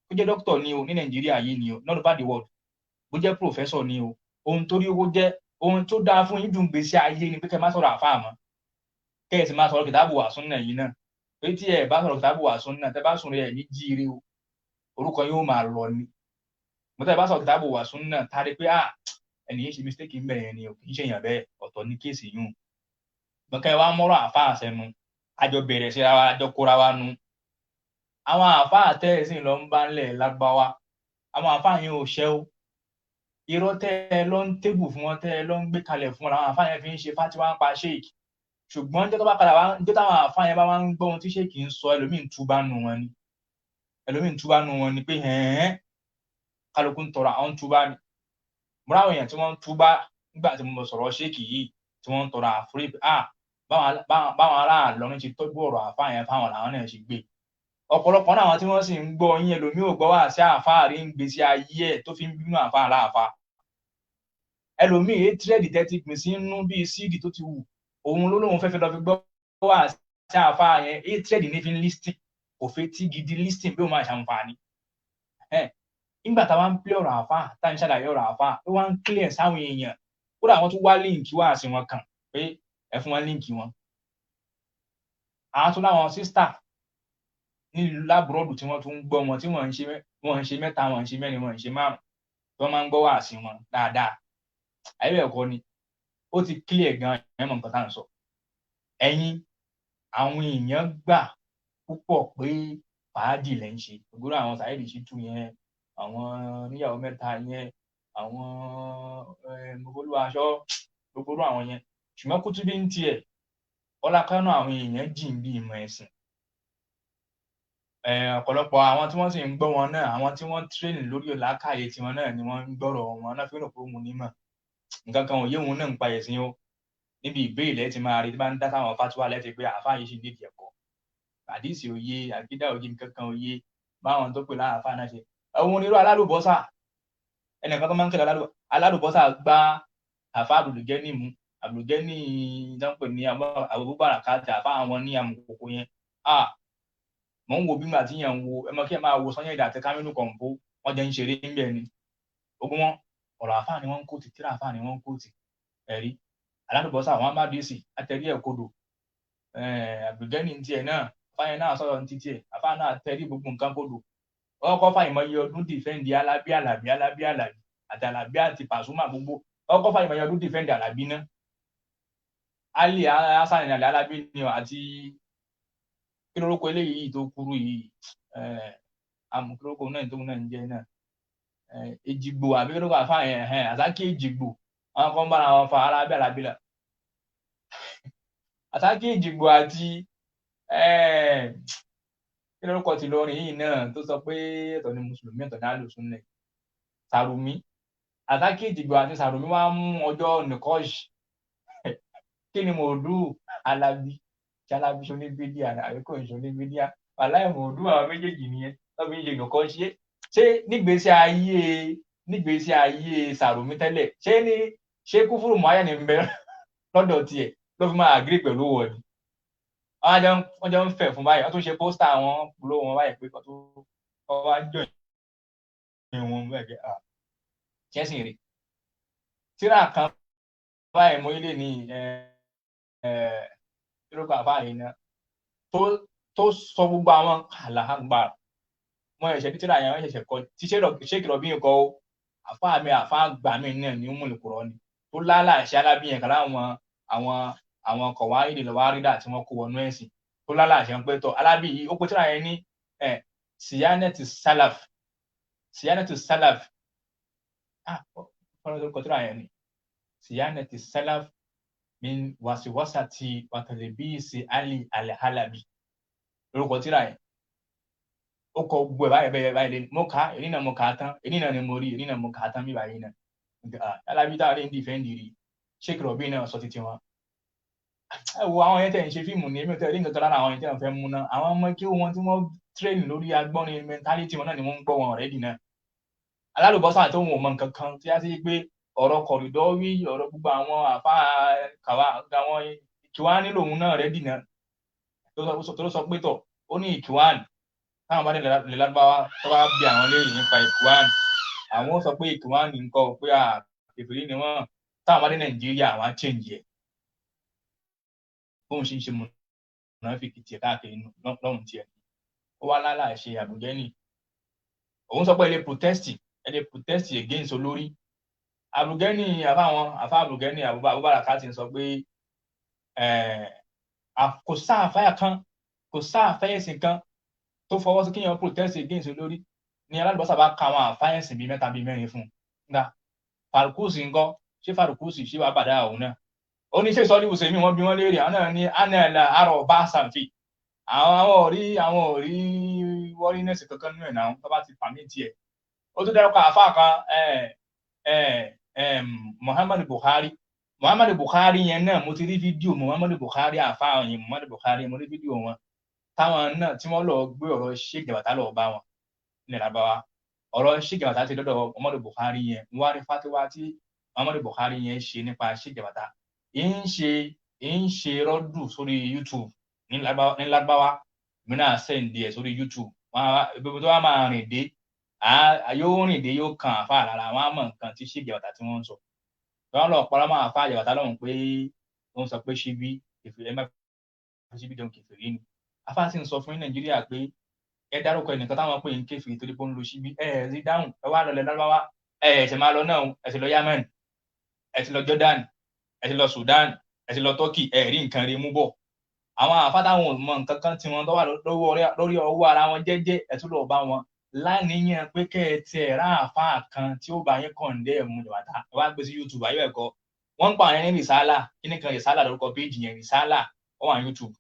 Ó jẹ́ dókítà ni o ní Nàìjíríà yìí ni o, not over the world, bó jẹ́ pòfẹ́sọ̀ ni o, ohun tó rí owó jẹ́ ohun tó dáa fún yín dùn gbèsè ayé ni pé kẹ́ má sọ̀rọ̀ àfáà mọ́, kẹ́ ẹ sì máa sọ̀rọ̀ kìtàbù wà súnnà yìí náà. Pé tí ẹ bá sọ̀rọ̀ kìtàbù wà súnnà, tẹ́ bá sùn rẹ̀ ní jíire o, orúkọ yóò máa lọ ni. Mo tẹ́ bá sọ̀rọ̀ kìtàbù wà súnnà, tari pé ah ẹni yìí ṣe mistake ń bẹ̀rẹ̀ ni o, kì í ṣe èèyàn bẹ́ẹ̀, ọ̀tọ̀ ní kéèsì yún. Gbọ̀nkẹ́ wa mọ́rọ̀ àfáà sẹ́nu, àjọ bẹ̀rẹ̀ síra wa, àjọ kóra wa nu. Àwọn àfáà tẹ́ ẹ̀ sì lọ ń bá ńlẹ̀ lágbáwá, àwọn àfáà yẹn ò ṣẹ́ o. Irọ́ tẹ́ ẹ lọ ń tébù fún wọn, tẹ́ ẹ lọ ń gbé kalẹ̀ fún wọn, làwọn àfáà yẹn fi ń ṣe fátíwá ń pa sheik. Ṣùgbọ́n níjọ́ tó bá padà wá, níjọ́ táwọn àfáà yẹn bá wá ń gbọ́ ohun tí sheik ń sọ, ẹlòmíì ń túbá nu wọn ni, ẹlòmíì ń túbá nu wọn ni pé hẹ̀ẹ́n, kálukú ń tọrọ àwọn ń túbá ni. Mo ráwọn èèyàn tí wọ́n ń túbá nígbà tí mo sọ̀rọ̀ sheik yìí, tí wọ́n ń tọrọ àforíjì, báwọn ará Ìlọrin ti tọ́jú ọ̀rọ̀ àfáà yẹn fáwọn làwọn náà ṣe gbé. Ọ̀pọ̀lọpọ̀ náà àwọn tí wọ́n sì ń gbọ́ yín, ẹlòmíì ò gbọ́ wá sí àfáà rí ń gbèsè ayé ẹ̀ tó fi ń bínú àfáà láàfáà. Ẹlòmíì étírẹ́dì tẹ́tí gbìn sí inú bíi síìdì tó ti wù, òun ló lóun fẹ́ẹ́ fi lọ fi gbọ́ wá sí àfáà yẹn, étírẹ́dì ní fi ń lísìn, kò fẹ́ tí gidi lísìn bí ó máa ṣàǹfààní. Nígbà táwa ń pílẹ̀ ọ̀rọ̀ àfáà, tá ń ṣàlàyé ọ̀rọ̀ àfáà, ó wá ń clear sáwọn èèyàn, kódà àwọn tó wá líǹkì wá sí wọn kàn pé ẹ fún wọn líǹkì wọn. Àwọn tó láwọn sísítà nílùú lábúròdù tí wọ́n tún ń gbọ́ wọn, tí wọ́n ń ṣe mẹ́ta, wọ́n ń ṣe mẹ́rin, wọ́n ń ṣe márùn-ún, tí wọ́n máa ń gbọ́ wá sí wọn dáadáa. Ayé ẹ̀kọ́ ni ó ti clear gan, ẹ̀ mọ̀ nǹkan tá à ń sọ. Ẹ̀yin àwọn èèyàn gbà púpọ̀ pé fàájì lẹ́ ń ṣe, gbogbo àwọn Saheed Shittu yẹn, àwọn oníyàwó mẹ́ta yẹn, àwọn Mọ́fọ́lúwaṣọ, gbogbo àwọn yẹn. Ṣùgbọ́n Kútúbí ń tiẹ̀ ọlákánú àwọn èèyàn jìn bí ìmọ̀ ẹ̀sìn. Ọ̀pọ̀lọpọ̀ àwọn tí wọ́n sì ń gbọ́ wọn náà, àwọn tí wọ́n tírèènì lórí làákàyè tiwọn náà ni wọ́n ń gbọ́rọ̀ wọn náà fi rò pé òun nímọ̀ nǹkan kan ò yé òun náà ń pa ẹ̀sìn o. Níbi ìbéèrè lẹ́ẹ̀ ti máa rí tí bá ń dá sáwọn fatuwa lẹ́ẹ̀ pé àáfàá yìí sì nídìí ẹ̀kọ́, àdìsí òye, àgídá òye, nǹkan kan òye, báwọn tó pè láàfáà náà ṣe. Òun onírú alálùbọ́sà, ẹnìkan tó máa ń kéde alálùbọ́sà gbá àáfàá Abdulgani mú, Abdulgani tó ń pè ní Abubakar àáfàá àwọn ní amùkòkò yẹn. Mò ń wo bí màá ti yàn ń wo ẹ mọ kí ẹ máa wo Sanyẹ̀dì àti Kamilu Kọ̀ǹpó, wọ́n jẹ́ ń ṣeré ńbẹ̀ ni. Ogun wọn ọ̀rọ̀ àfáà ni wọ́n ń kóòtì, tíra àfáà ni wọ́n ń kóòtì. Ẹ̀rí alálùbọ́sà àwọn amádìsì àtẹ̀rí ẹ̀ kodò. Abdulgani ń tiẹ̀ náà, àfáà yẹn náà sọ̀rọ̀ ní tiẹ̀, àfáà náà tẹ̀rí gbogbo nǹkan kodò. Wọ́n kọ́ fàìmọye ọdún dìfẹ́ǹdì Alábí Àlàbí Alábí Àlàbí àti Àlàbí àti Pàṣúmà gbogbo. Wọ́n kọ́ fàìmọye ọdún dìfẹ́ǹdì Àlàbí náà. Ali Hasan Ali Alábí ni àti kí lórúkọ eléyìí tó kúrú yìí, amúkúrókò náà tó náà ń jẹ náà, Èjìgbò àbí kí lórúkọ àfáà yẹn, Àsákì Èjìgbò, àwọn kan bára wọn fa Alábí Àlàbí là. Àsákì Èjìgbò àti kí lórúkọ ti lọrin yìí náà tó sọ pé ẹ̀tọ́ ni mùsùlùmí, ẹ̀tọ́ ní alùsùn náà, Sàrùmí. Àsákì Èjìgbò àti Sàrùmí wá mú ọjọ́ nìkọ́ṣì. Kí ni mòdù Alábí? Alábí ṣe oníbídíà àbí kò ń ṣe oníbídíà? Wàláì mòdù àwọn méjèèjì nìyẹn tó fi ń ṣe nìkan ṣe. Ṣé nígbèésí ayé Sàrùmí tẹ́lẹ̀, ṣé ní Ṣé kúfúrú muayyan ní ń bẹ lọ́dọ̀ tiẹ̀ ló fi máa agree pẹ̀lú wọ̀ ni? Wọ́n jọ ń fẹ̀ fún báyìí, wọ́n tún ṣe pósítà àwọn polówó wọn báyìí pé kó tó wá jọ ìwọ̀n bẹ́ẹ̀ kẹ́ à ṣẹ́sìn rè. Tíra kan báyìí mo ilé ní lórúkọ àfáà yìí náà tó sọ gbogbo àwọn àlàágbà wọn ẹ̀ṣẹ̀ tíra yẹn, wọ́n ṣẹ̀ṣẹ̀ kọ tí ṣéèkì rọ̀bì yẹn kọ́ ó àfáà mi, àfáà gbà mí náà ní Ummul Qura ni tó lálàṣẹ alábìyẹn kan láwọn àwọn kọ̀wá ìdè lọ́wọ́ àrídà tí wọ́n kó wọnú ẹ̀sìn tó lálàṣẹ ń pẹ́ tọ́ alábì yìí ó pe tíra yẹn ní siyanatu salaf, siyanatu salaf, fọlọ́n tó kọ tíra yẹn ní siyanatu salaf min wasiwasati watalibisi Ali alhalabi lórúkọ tíra yẹn. Ó kọ gbogbo ẹ̀ báyìí bẹ́ẹ̀ báyìí lé mo kà á, èyí náà mo kà á tán, èyí náà ni mo rí, èyí náà mo kà á tán bí báyìí náà. Alábí táwọn lè ń dìfẹ́ǹdì rí Sheikh Rabi náà sọ títí wọn. Ẹ wo àwọn yẹn tẹ̀ ń ṣe fíìmù ní èmi ò tẹ̀ rí nǹkan kan lára àwọn yẹn tẹ̀ ń fẹ́ mú náà. Àwọn ọmọ kí wọn tí wọ́n tírèènì lórí agbọ́nrin mẹ́ntálítì wọn náà ni wọ́n ń gbọ́ wọn ọ̀rẹ́dì náà. Alálùbọ́sà tó wọn ò mọ nǹkan kan tí a ti pé ọ̀rọ̀ kọ̀rìdọ́ wí ọ̀rọ̀ gbogbo àwọn àfa kàwá àwọn ìkíwá nílò òun náà rẹ́dì náà tó sọ pé tọ̀ ó ní ìkíwá táwọn bá ní ilẹ̀ lárúbáwá tó bá bí àwọn léèrè nípa ìkíwá, àwọn ó sọ pé ìkíwá ní nǹkan pé kèfèrí ni wọ́n. Táwọn bá dé Nàìjíríà àwọn á change ẹ̀ bóun ṣe ń ṣe mùnáfíkì tiẹ̀ káàkiri lọ́hùn tiẹ̀. Ó wá lálà ṣe àbùgẹ́nì, òun sọ pé ẹ lè protest, ẹ lè protest against olórí. Àbùgẹ́nì àfáwọn àfá àbùgẹ́nì Abubakar ti ń sọ pé kò sáàfáyà kan, kò sáàfáyẹ̀sìn kan tó fọwọ́ sí kéèyàn protest against olórí. Ní alálùbọ́sà bá ka àwọn àfáyẹ̀sìn bíi mẹ́ta bíi mẹ́rin fún un. Nga Farukusi ńkọ́, ṣé Farukusi ṣé wàá bàdá òun náà? Ó ní ṣé sọ́ọ́lì wùsèmí wọ́n bí wọ́n léèrè, àwọn náà ní anala arọ bá sànfì àwọn ò rí wọ́rínẹ̀sì kankan nínú ẹ̀ náà tó bá ti pàmì tiẹ̀. Ó tún dárúkọ àfáà kan, Muhammadu Buhari. Muhammadu Buhari yẹn náà mo ti rí fídíò Muhammadu Buhari, àfáà yẹn Muhammadu Buhari, mo rí fídíò wọn táwọn náà tí wọ́n lọ gbé ọ̀rọ̀ Sheikh Jabata lọ bá wọn ní Lárúbáwá. Ọ̀rọ̀ Sheikh Jabata ti dọ́dọ̀ Muhammadu Buhari yẹn, wọ́n á rí fatiwa tí Muhammadu Buhari yẹn ṣe nípa Sheikh Jabata. Ń ṣe rọ́dù sórí YouTube ní Lárúbáwá, mi náà sẹ́ǹdì ẹ̀ sórí YouTube. Ibi tó wá máa rìn dé, yóò rìn dé, yóò kan àfa lára, wọn á mọ nǹkan tí Sheikh Jabata tí wọ́n ń sọ. Wọ́n lọ pọ́nrọ́ máa àfa Jabata lọ́hùn pé ó ń sọ pé ṣíbí kèfèrí, ẹ má fi ṣíbí jẹun kèfèrí ni. Àfa sì ń sọ fún Nàìjíríà pé ẹ dárúkọ ẹnìkan táwọn pè ń kèfèrí torí pé ó ń lo ṣíbí, ẹ ẹ rí dáhùn, ẹ wá lọlẹ Lárúbáwá, ẹ ẹ ṣe máa lọ náà, ẹ ti lọ Yemen, ẹ ti lọ Jordan, ẹ ti lọ Sudan, ẹ ti lọ Turkey, ẹ rí nǹkan rí mú bọ̀. Àwọn àfa táwọn ò mọ nǹkan kan tí wọn tó wà lórí ọwọ́ ara wọn jẹ́jẹ́, ẹ tún lọ bá wọn láníyàn pé kẹ́ ẹ tiẹ̀ rá àfa kan tí ó bá yín kọ̀ǹdẹ́ ẹ̀ mú Jabata. Ẹ wá gbé sí YouTube ayé ẹ̀kọ́ wọ́n ń pa àwọn ẹni Risala, kíní kan Risala lórúkọ péjì yẹn, Risala ó wà ní YouTube.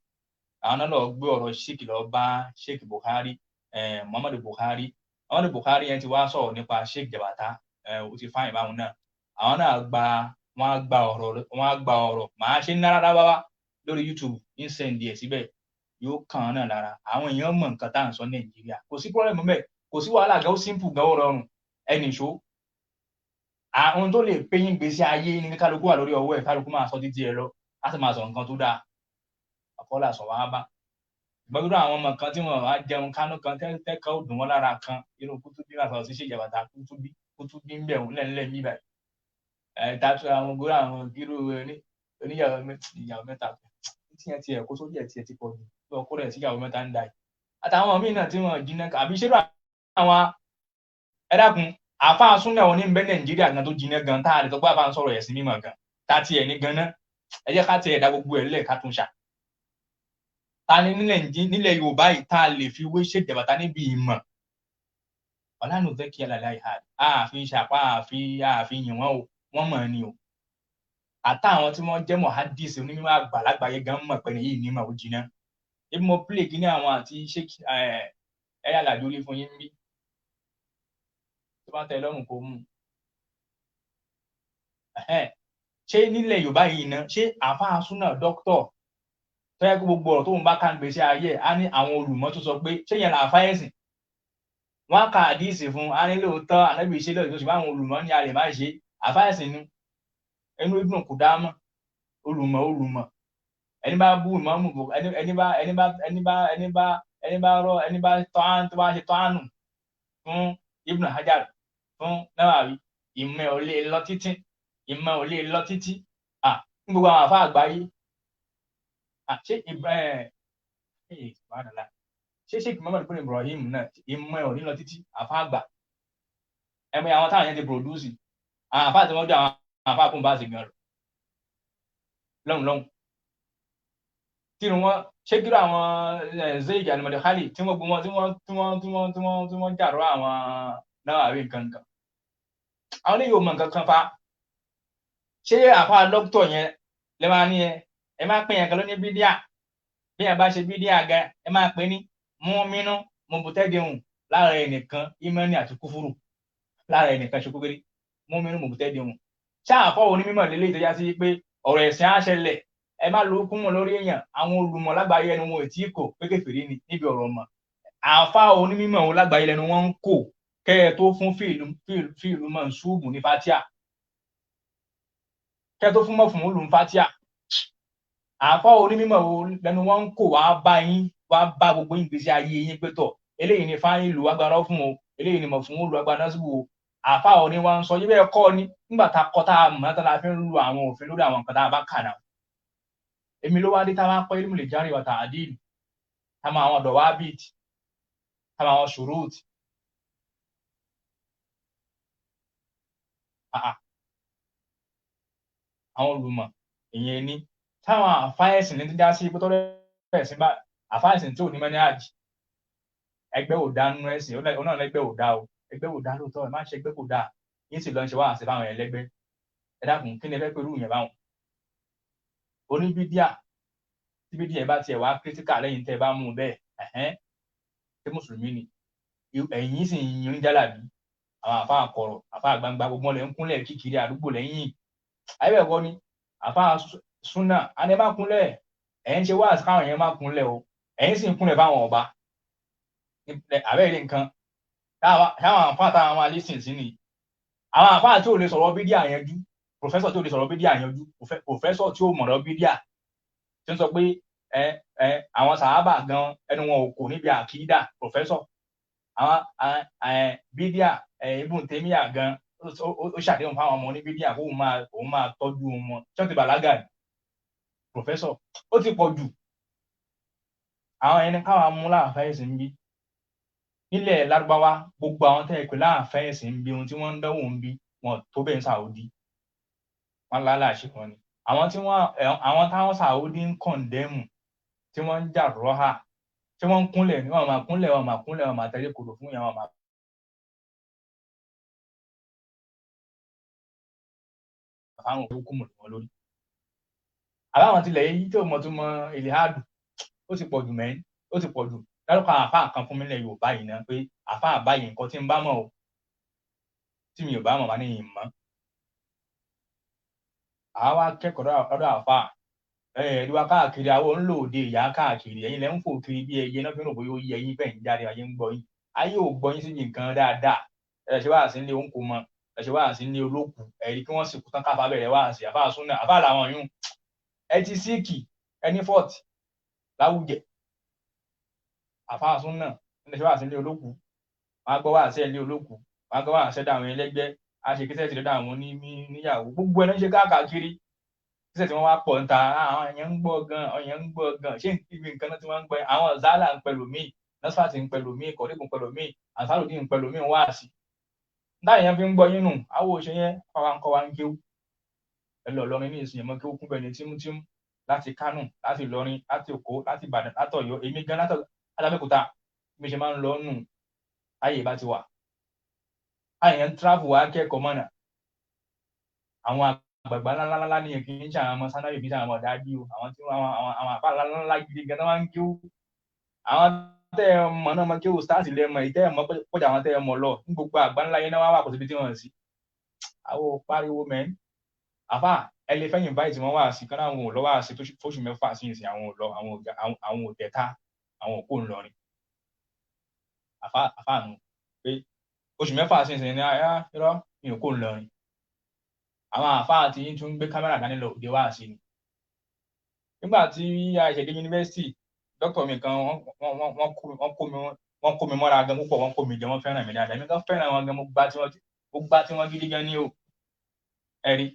Àwọn náà lọ gbé ọ̀rọ̀ Sheikh lọ bá Sheikh Buhari, Muhammadu Buhari. Muhammadu Buhari yẹn ti wá sọ̀rọ̀ nípa Sheikh Jabata, ó ti fáyìn báwọn náà. Àwọn náà gba wọ́n á gba ọ̀rọ̀, wọ́n á gba ọ̀rọ̀ màá ṣe ń nára wá lórí YouTube ń sẹ́ndì ẹ̀ síbẹ̀, yóò kàn án náà lára. Àwọn èèyàn mọ̀ nǹkan tá à ń sọ Nàìjíríà, kò sí pọ́lẹ́mù mẹ́, kò sí wàhálà gan, ó simple gan, ó rọrùn. Ẹnì ṣó àwọn tó lè pé yín gbèsè ayé ní kálukú wà lórí ọwọ́ ẹ̀, kálukú máa sọ títí ẹ lọ, á sì máa sọ nǹkan tó dáa. Àkọọ́lẹ̀ àsọ̀ wàá bá gbọ́dọ̀ àwọn ọmọ kan tí wọ́n á jẹun kánú kan tẹ́kọ̀ọ́ ò dùn wọ́n lára kan, irú Kútúbí máa sọ̀rọ̀ sí Sheikh Jabata, Kútúbí Kútúbí ń bẹ̀ wọ́n lẹ́nlẹ́ mí báyìí. Ẹ̀ tàbí àwọn gbọ́dọ̀ àwọn gírú oníyàwó mẹ́ta tí yẹn tiẹ̀ kó sójú ẹ̀ tiẹ̀ ti pọ̀ jù lọ kó rẹ̀ síyàwó mẹ́ta ń da yìí. Àtàwọn míì náà tí wọ́n jiná àbí ṣé àwọn ẹ dákun àáfàá súnà òní ń bẹ Nàìjíríà gan tó jiná gan tá a lè sọ pé àáfàá ń sọ̀rọ̀ ẹ̀sìn mímọ̀ gan tá a tiẹ̀ ní gan náà, ẹ jẹ́ ká tiẹ̀ dá gbogbo ẹ̀ lẹ̀ ká tún ṣà. Ta ni nílẹ̀ Yorùbá yìí tá a lè fi wé Sheikh Jabata níbi ìmọ̀? Ọ̀lànà fẹ́ kí alàlẹ́ àìhà ààfin ṣàpá ààfin yìn wọ́n o, wọ́n mọ̀ ni o. Àtàwọn tí wọ́n jẹ́ mọ̀hádìsì onímọ̀ àgbàlagbàyé gan mọ̀ pé ní yìí ní mọ̀ ó jiná. Ebi mo play kí ní àwọn àti Sheikh ẹ̀yà làdúrí fún yín bí tó bá tẹ́ lọ́rùn kó mú. Ṣé nílẹ̀ Yorùbá yìí ná, ṣé àáfàá súnà dókítọ̀ tó yẹ kó gbogbo ọ̀rọ̀ tóun bá ká ń gbèsè ayé á ní àwọn olùmọ̀ tó sọ pé ṣé yẹn là àfáyẹ̀sìn? Wọ́n á ka àdíìsì fún á ní lóòótọ́ ànábì ṣe lóòótọ́, ṣùgbọ́n àwọn olùmọ̀ ní a lè má ṣe àfáyẹ̀sìn nu. Ẹnu Ibn Qudama olùmọ̀ olùmọ̀ ẹni bá bú ìmáàmù ẹni bá ẹni bá ẹni bá ẹni bá ẹni bá rọ ẹni bá tọ́hán tó bá ṣe tọ́hánù fún Ibn Hajar fún Nawawi ìmọ̀ ò lè lọ títí ìmọ̀ ò lè lọ títí à ní gbogbo àwọn àfa àgbáyé ṣé ṣé Sheikh Muhammad bin Ibrahim náà ìmọ̀ ò ní lọ títí àfa àgbà ẹ̀mọ àwọn táwọn yẹn ti pòdúsì àwọn àfa àti wọn jọ àwọn àfa kún bá sì gan lọ lọ́hùn lọ́hùn tí wọn ṣé kí ló àwọn Zayd al-Madkhali tí wọ́n gbọ́ tí wọ́n tí wọ́n tí wọ́n tí wọ́n tí wọ́n jàrọ àwọn Nawawi nǹkan kan àwọn oníyìí ò mọ nǹkan kan fa ṣé àfa dókítọ̀ yẹn lè máa ní ẹ ẹ máa pè yẹn kan ló ní bídíà bí yẹn bá ṣe bídíà gan ẹ máa pè ní mú-mínú mọ̀bùtẹ́dẹ̀hùn lára ẹnìkan ìmánì àti kúfúrù lára ẹnìkan ṣe kúkéré mú-mínú mọ̀bùtẹ́dẹ̀hùn ṣé àfọ onímọ̀ lélẹ́yìí tó yá sí pé ọ̀rọ̀ ẹ̀sìn á ṣẹlẹ̀ ẹ má lo kún mọ́ lórí èèyàn àwọn olùmọ̀ lágbàáyé ẹnu wọn ò tí kò pé kèfèrí ni níbi ọ̀rọ̀ mọ̀ àfa onímọ̀ wọn lágbàáyé lẹnu wọn ń kò kẹ́ ẹ tó fún fíìlù mọ̀nsúùbù ní fatia kẹ́ ẹ tó fún mọ̀fún olù fatia àfa onímọ̀ wọn lẹnu wọn ń kò wá bá yín wá bá gbogbo ìgbésí ayé yín pé tọ̀ eléyìí ni fáìlù agbára fún o eléyìí ni mọ̀fún olù agbára síbù o àfa òní wa ń sọ yí bẹ́ẹ̀ kọ́ ni nígbà tá a kọ́ tá a mọ̀ tá a fi ń lu àwọn òfin lórí àwọn nǹkan tá a bá kà náà èmi ló wá dé táwa kọ́ ilmu lè járe wa tàdíl táwọn àwọn ọ̀dọ̀ wa bíìtì táwọn àwọn ṣùrùtì àwọn olùmọ̀ ìyẹn ní táwọn àfáyẹ̀sìn ní dídá sí pé tọ́lọ́ ẹ̀sìn bá àfáyẹ̀sìn tí ò ní mọ́ ní àjì ẹgbẹ́ ò dá nínú ẹ̀sìn ó náà lẹ́gbẹ́ ò dá o ẹgbẹ́ ò dá lóòótọ́ ẹ má ṣe ẹgbẹ́ kò dá yín sì lọ ń ṣe wáhà sí fáwọn ẹlẹ́gbẹ́ ẹ dákun kí ni ẹ fẹ́ pẹ̀lú ìyẹn báwọn oníbídíà tí bídíà bá tiẹ̀ wá kírítíkà lẹ́yìn tẹ́ ẹ bá mú un bẹ́ẹ̀ ẹ̀hẹ́n ṣé mùsùlùmí ni ẹ̀yìn sì ń yin jálàbí àwọn àfáà kọ̀rọ̀ àfáà gbangba gbogbo ọ̀lẹ́ ń kúnlẹ̀ kíkiri àdúgbò lẹ́yìn ayébẹ̀kọ́ ni àfáà súnà àni ẹ má kúnlẹ̀ ẹ̀ ń ṣe wáàsí káwọn èèyàn má kúnlẹ̀ o ẹ̀yìn sì ń kúnlẹ̀ fáwọn ọba àbẹ́rẹ́ nǹkan táwọn àfáà táwọn máa lé sìn sí ni àwọn àfáà tí ò lè sọ̀rọ̀ bídíà yanjú professor tí ò lè sọ̀rọ̀ bídíà yanjú professor tí ò mọ̀rọ̀ bídíà tí ń sọ pé ẹ ẹ àwọn sàábà gan ẹnu wọn ò kò níbi àkídà professor àwọn bídíà Ibn Taymiyyah gan ó ṣàdéhùn fáwọn ọmọ ní bídíà kó òun máa tọ́jú wọn tí wọ́n ti bàlágà ni professor ó ti pọ̀ jù àwọn ẹni káwọn mú láàfẹ́ ẹ̀sìn ń bí nílẹ̀ Lárúbáwá gbogbo àwọn tẹ́ ẹ pé láàfẹ́ ẹ̀sìn ń bí ohun tí wọ́n ń dánwò ń bí wọn tó bẹ́ẹ̀ ń Sàúdí wọn lálàṣẹ wọn ni àwọn tí wọn àwọn táwọn Sàúdí ń kọ̀ǹdẹ́mù tí wọ́n ń jà rọ́hà tí wọ́n ń kúnlẹ̀ ní wọn máa kúnlẹ̀ wọn máa kúnlẹ̀ wọn máa tẹ̀lé kodò fún yẹn wọn máa. Fáwọn òkú mọ̀ wọn lórí. Àbáwọn tilẹ̀ yìí tí ò mọ̀ tó mọ ìlíhàdù ó ti pọ̀ jù mẹ́rin ó ti pọ̀ jù dárúkọ àáfàá kan fún mi lẹ̀ Yorùbá yìí náà pé àáfàá báyìí nǹkan tí ń bá mọ̀ o tí mi ò bá mọ̀ máa ní ìmọ̀. Àwa kẹ́kọ̀ọ́ lọ́dọ̀ àáfàá ẹ̀ẹ́dì wa káàkiri àwọn ń lò òde ìyá káàkiri ẹ̀yin lẹ́ ń fò kiri bí ẹyẹ náà fi ń rò bóyá ó yẹ yín bẹ́ẹ̀ ń jáde ayé ń gbọ́ yín ayé ò gbọ́ yín síbi nǹkan dáadáa ẹ̀ ṣe wá sí ilé òǹkó mọ ẹ̀ ṣe wá sí ilé olókù ẹ̀rí kí wọ́n sì kú tán káfá bẹ̀rẹ̀ wá sí àfáà súnà àfáà làwọn yún ẹ ti síìkì ẹni fọ́ọ̀tì láwùjẹ àfáà súnà ẹ̀ ṣe wá sí ilé olókù wọn á gbọ́ wá sí ilé olókù wọn á gbọ́ wá sí àwọn ẹlẹ́gbẹ́ á ṣe kíṣẹ́ ìṣẹ̀lẹ̀ àwọn oníyàwó gbogbo ẹ̀ ló ń ṣe káàkiri kíṣẹ́ tí wọ́n wá pọ̀ ń ta àwọn èèyàn ń gbọ́ gan èèyàn ń gbọ́ gan ṣé ibi nǹkan náà tí wọ́n ń gbọ́ àwọn zálà ń pẹ̀lú míì nọ́sfàtì ń pẹ̀lú míì kọ̀ọ̀dẹ́kùn pẹ̀lú míì ànsáròdì ń pẹ̀lú míì wá sí. Táyà yẹn fi ń gbọ́ yín nù àwọn òṣè yẹn fáwọn ń kọ́ wa ń kéwú ẹ lọ lọrin ní ìsìn ẹ̀mọ́ kéwú kúnbẹ̀ ní tímútímú láti Kánò láti Ìlọrin láti Èkó láti Ìbàdàn látọ̀yọ́ èmi gan látàbẹ́kúta bí ṣe máa ń lọ nù ayé bá ti wà. Àyẹ̀ ń tíráfù wá kẹ́kọ̀ọ́ mọ̀nà àwọn àgbàgbà ńláńláńlá ní kì í ṣe àwọn ọmọ sanari kì í ṣe àwọn ọmọ dájú o àwọn tí àwọn àwọn àpá ńláńlá gidi gan máa ń kéwú àwọn tẹ ẹ mọ náà mọ kéwú stars lẹ mọ ìtẹ ẹ mọ pọjà àwọn tẹ ẹ mọ lọ ní gbogbo àgbà ńlá yẹn náà wà kò síbi tí wọn sí. Àwọn pariwo mẹ́n àfà ẹ lè fẹ́yìn báyìí tí wọ́n wà sí kánà àwọn ò lọ wá sí fóṣù mẹ́fà sí ìsìn àwọn ò lọ àwọn ò tẹ̀ta àwọn ò kó ńlọrin àfà nù pé oṣù mẹ́fà sí ìsìn ní àyà irọ́ mi ò kó ńlọrin. Àwọn àfáà tí tún gbé kámẹ́rà dání lọ òde wá sí ni. Nígbà tí a ṣẹ̀dé yunifásitì, dókítà mi kan wọ́n kó mi mọ́ra gan púpọ̀, wọ́n kó mi jẹ, wọ́n fẹ́ràn mi dáadáa. Èmi kan fẹ́ràn wọn gan, mo gbá tí wọ́n gidi gan ní o. Ẹ̀rí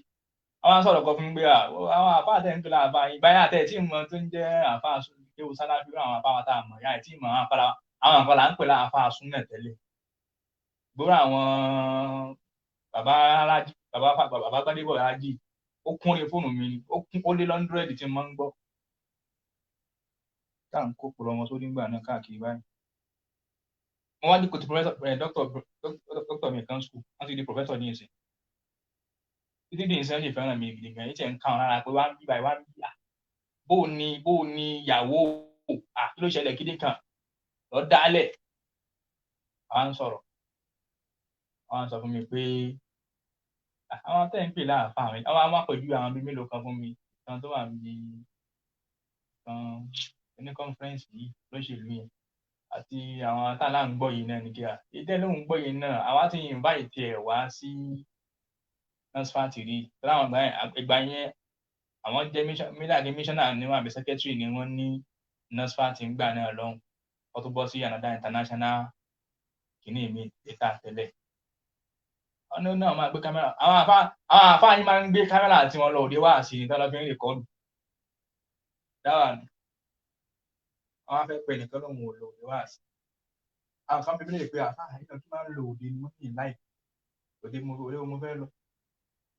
àwọn sọ̀rọ̀ kan fún mi pé àwọn àfáà tẹ̀ ń tó láàfáà yìí báyà tẹ̀ tí mo tó ń jẹ́ àfáà kéwu sáláfí àwọn àfáà wa tá a mọ̀ yá ẹ̀ tí mọ̀ àwọn àfáà là ń pè láàfáà súnà tẹ́lẹ̀. Gbọ́dọ̀ àwọn bàbá alájí bàbá Gbádébọ̀ alájí ó kún ní fóònù mi ni ó kún ó lé 100 tí mo máa ń gbọ́. Tá à ń kó pòrọ̀ wọn sórí ńgbà náà káàkiri báyìí. Mo wá dípò ti dókítà mi kan school, wọ́n ti di professor ní ìsìn. Títí di ìsìn ó sì fẹ́ràn mi gidi gan, ìtẹ̀ ń ká wọn lára pé wá ń bí báyìí wá ń bí à. Bó o ní ìyàwó à kí ló ṣẹlẹ̀ kíní kan lọ dálẹ̀. Àwa ń sọ̀rọ̀. Àwọn sọ fún mi pé àwọn tẹ́ ń pè láàfáà mi, àwọn máa pẹ̀lú àwọn bíi mélòó kan fún mi, kan tó wà níbi kan ní kọ́nfẹ́rẹ́nsì yìí lóṣèlú yẹn àti àwọn táàlà ń gbọ́ yìí náà ní kíá. Ìdẹ́ ló ń gbọ́ yìí náà, àwa ti invite ẹ̀ wá sí NASFAT rí. Láwọn ìgbà yẹn, àwọn jẹ́ mílíọ̀nù míṣọ́nà ni wọ́n àbí secretary ni wọ́n ní NASFAT ń gbà náà lọ́hùn. Wọ́n tó bọ́ sí another international kìíní mi létà tẹ́lẹ̀. Ọ̀nà náà máa gbé kámẹ́rà, àwọn àfáà yìí máa ń gbé kámẹ́rà tí wọ́n lọ òde wá sí ní tọ́lọ́ fi ń rìkọ́dù. Dáwà nù. Àwọn afẹ́ pẹ̀ nìkan lòun ò lò òde wá sí. Àwọn kan bí mílíọ̀nù pé àfáà yìí náà tún máa ń lo òde ni wọ́n ní láì. Òde mo fẹ́ lọ.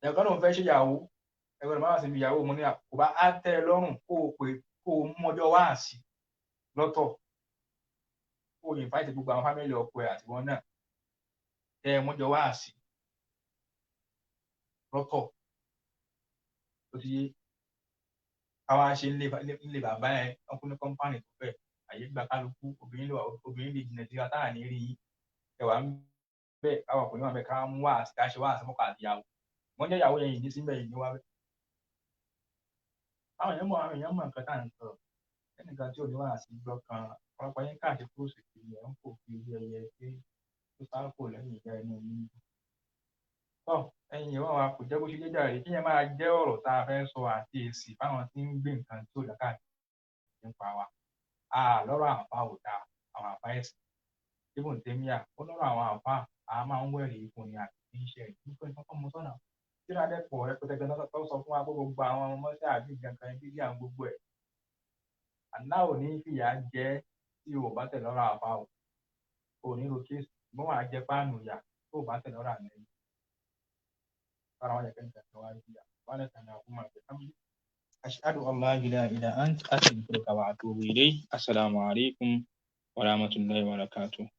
Ẹ̀kan lòun fẹ́ ṣe ìyàwó. Ẹ̀gbọ́n máa sì fi ìyàwó mo ní kò bá á tẹ́ ẹ lọ́rùn kó o pè kó o mú ọjọ́ wá sí lọ́tọ̀. Kó o invite gbogbo àwọn fámìlì ọkọ ẹ̀ àti wọn náà. Ẹ mọ́jọ wá sí lọ́tọ̀. Ó ti yé káwá ṣe nílé bàbá ẹ ọkùnrin kọ́mpánì tó fẹ́ àyè gba kálukú obìnrin lè jìnnà síra táà ní rí ẹwà ń bẹ káwọn ọkùnrin wà bẹ ká mú wá sí ká ṣe wá sí mọ́kà àti ìyàwó wọ́n jẹ́ ìyàwó yẹn yìí ní síbẹ̀ yìí ní wá bẹ́ẹ̀. Àwọn èèyàn mọ̀ nǹkan tá à ń sọ ẹnìkan tí ò ní wá sí gbọ́ kan ọ̀pọ̀lọpọ̀ yẹn káàkiri kúrò sí kiri ẹ̀ ń kò fi ojú ẹyẹ pé tó sá kò lẹ́yìn ìyá ẹnu mi. Tọ́ ẹ̀yin ìwọ́n wa kò jẹ́ bó ṣe jẹ́jà rèé kí yẹn máa jẹ́ ọ̀rọ̀ tá a fẹ́ sọ àti èsì fáwọn tí ń gbé nǹkan tí ò dákà nípa wa. A lọ́rọ̀ àǹfà ò dáa àwọn àǹfà ẹ̀sìn. Ibùn tèmíà ó lọ́rọ̀ àwọn àǹfà a máa ń wẹ̀rì ipò ní àti kí ń ṣe ẹ̀rí nípa nǹkan kan mọ sọ́nà. Tíra dẹ́pọ̀ rẹpẹtẹ gan tó sọ fún wa pé gbogbo àwọn ọmọọṣẹ́ àbí nǹkan ibi bí àwọn gbogbo ẹ̀. Àná ò ní fìyà jẹ tí o bá tẹ̀ lọ́rọ̀ àǹfà o. Ò ní ro kéèsì ṣùgbọ́n wàá jẹ páànù ìyà tó o bá tẹ̀ lọ́rọ̀ àná. أشهد أن لا إله إلا أنت أستغفرك وأتوب إليه. السلام عليكم ورحمة الله وبركاته.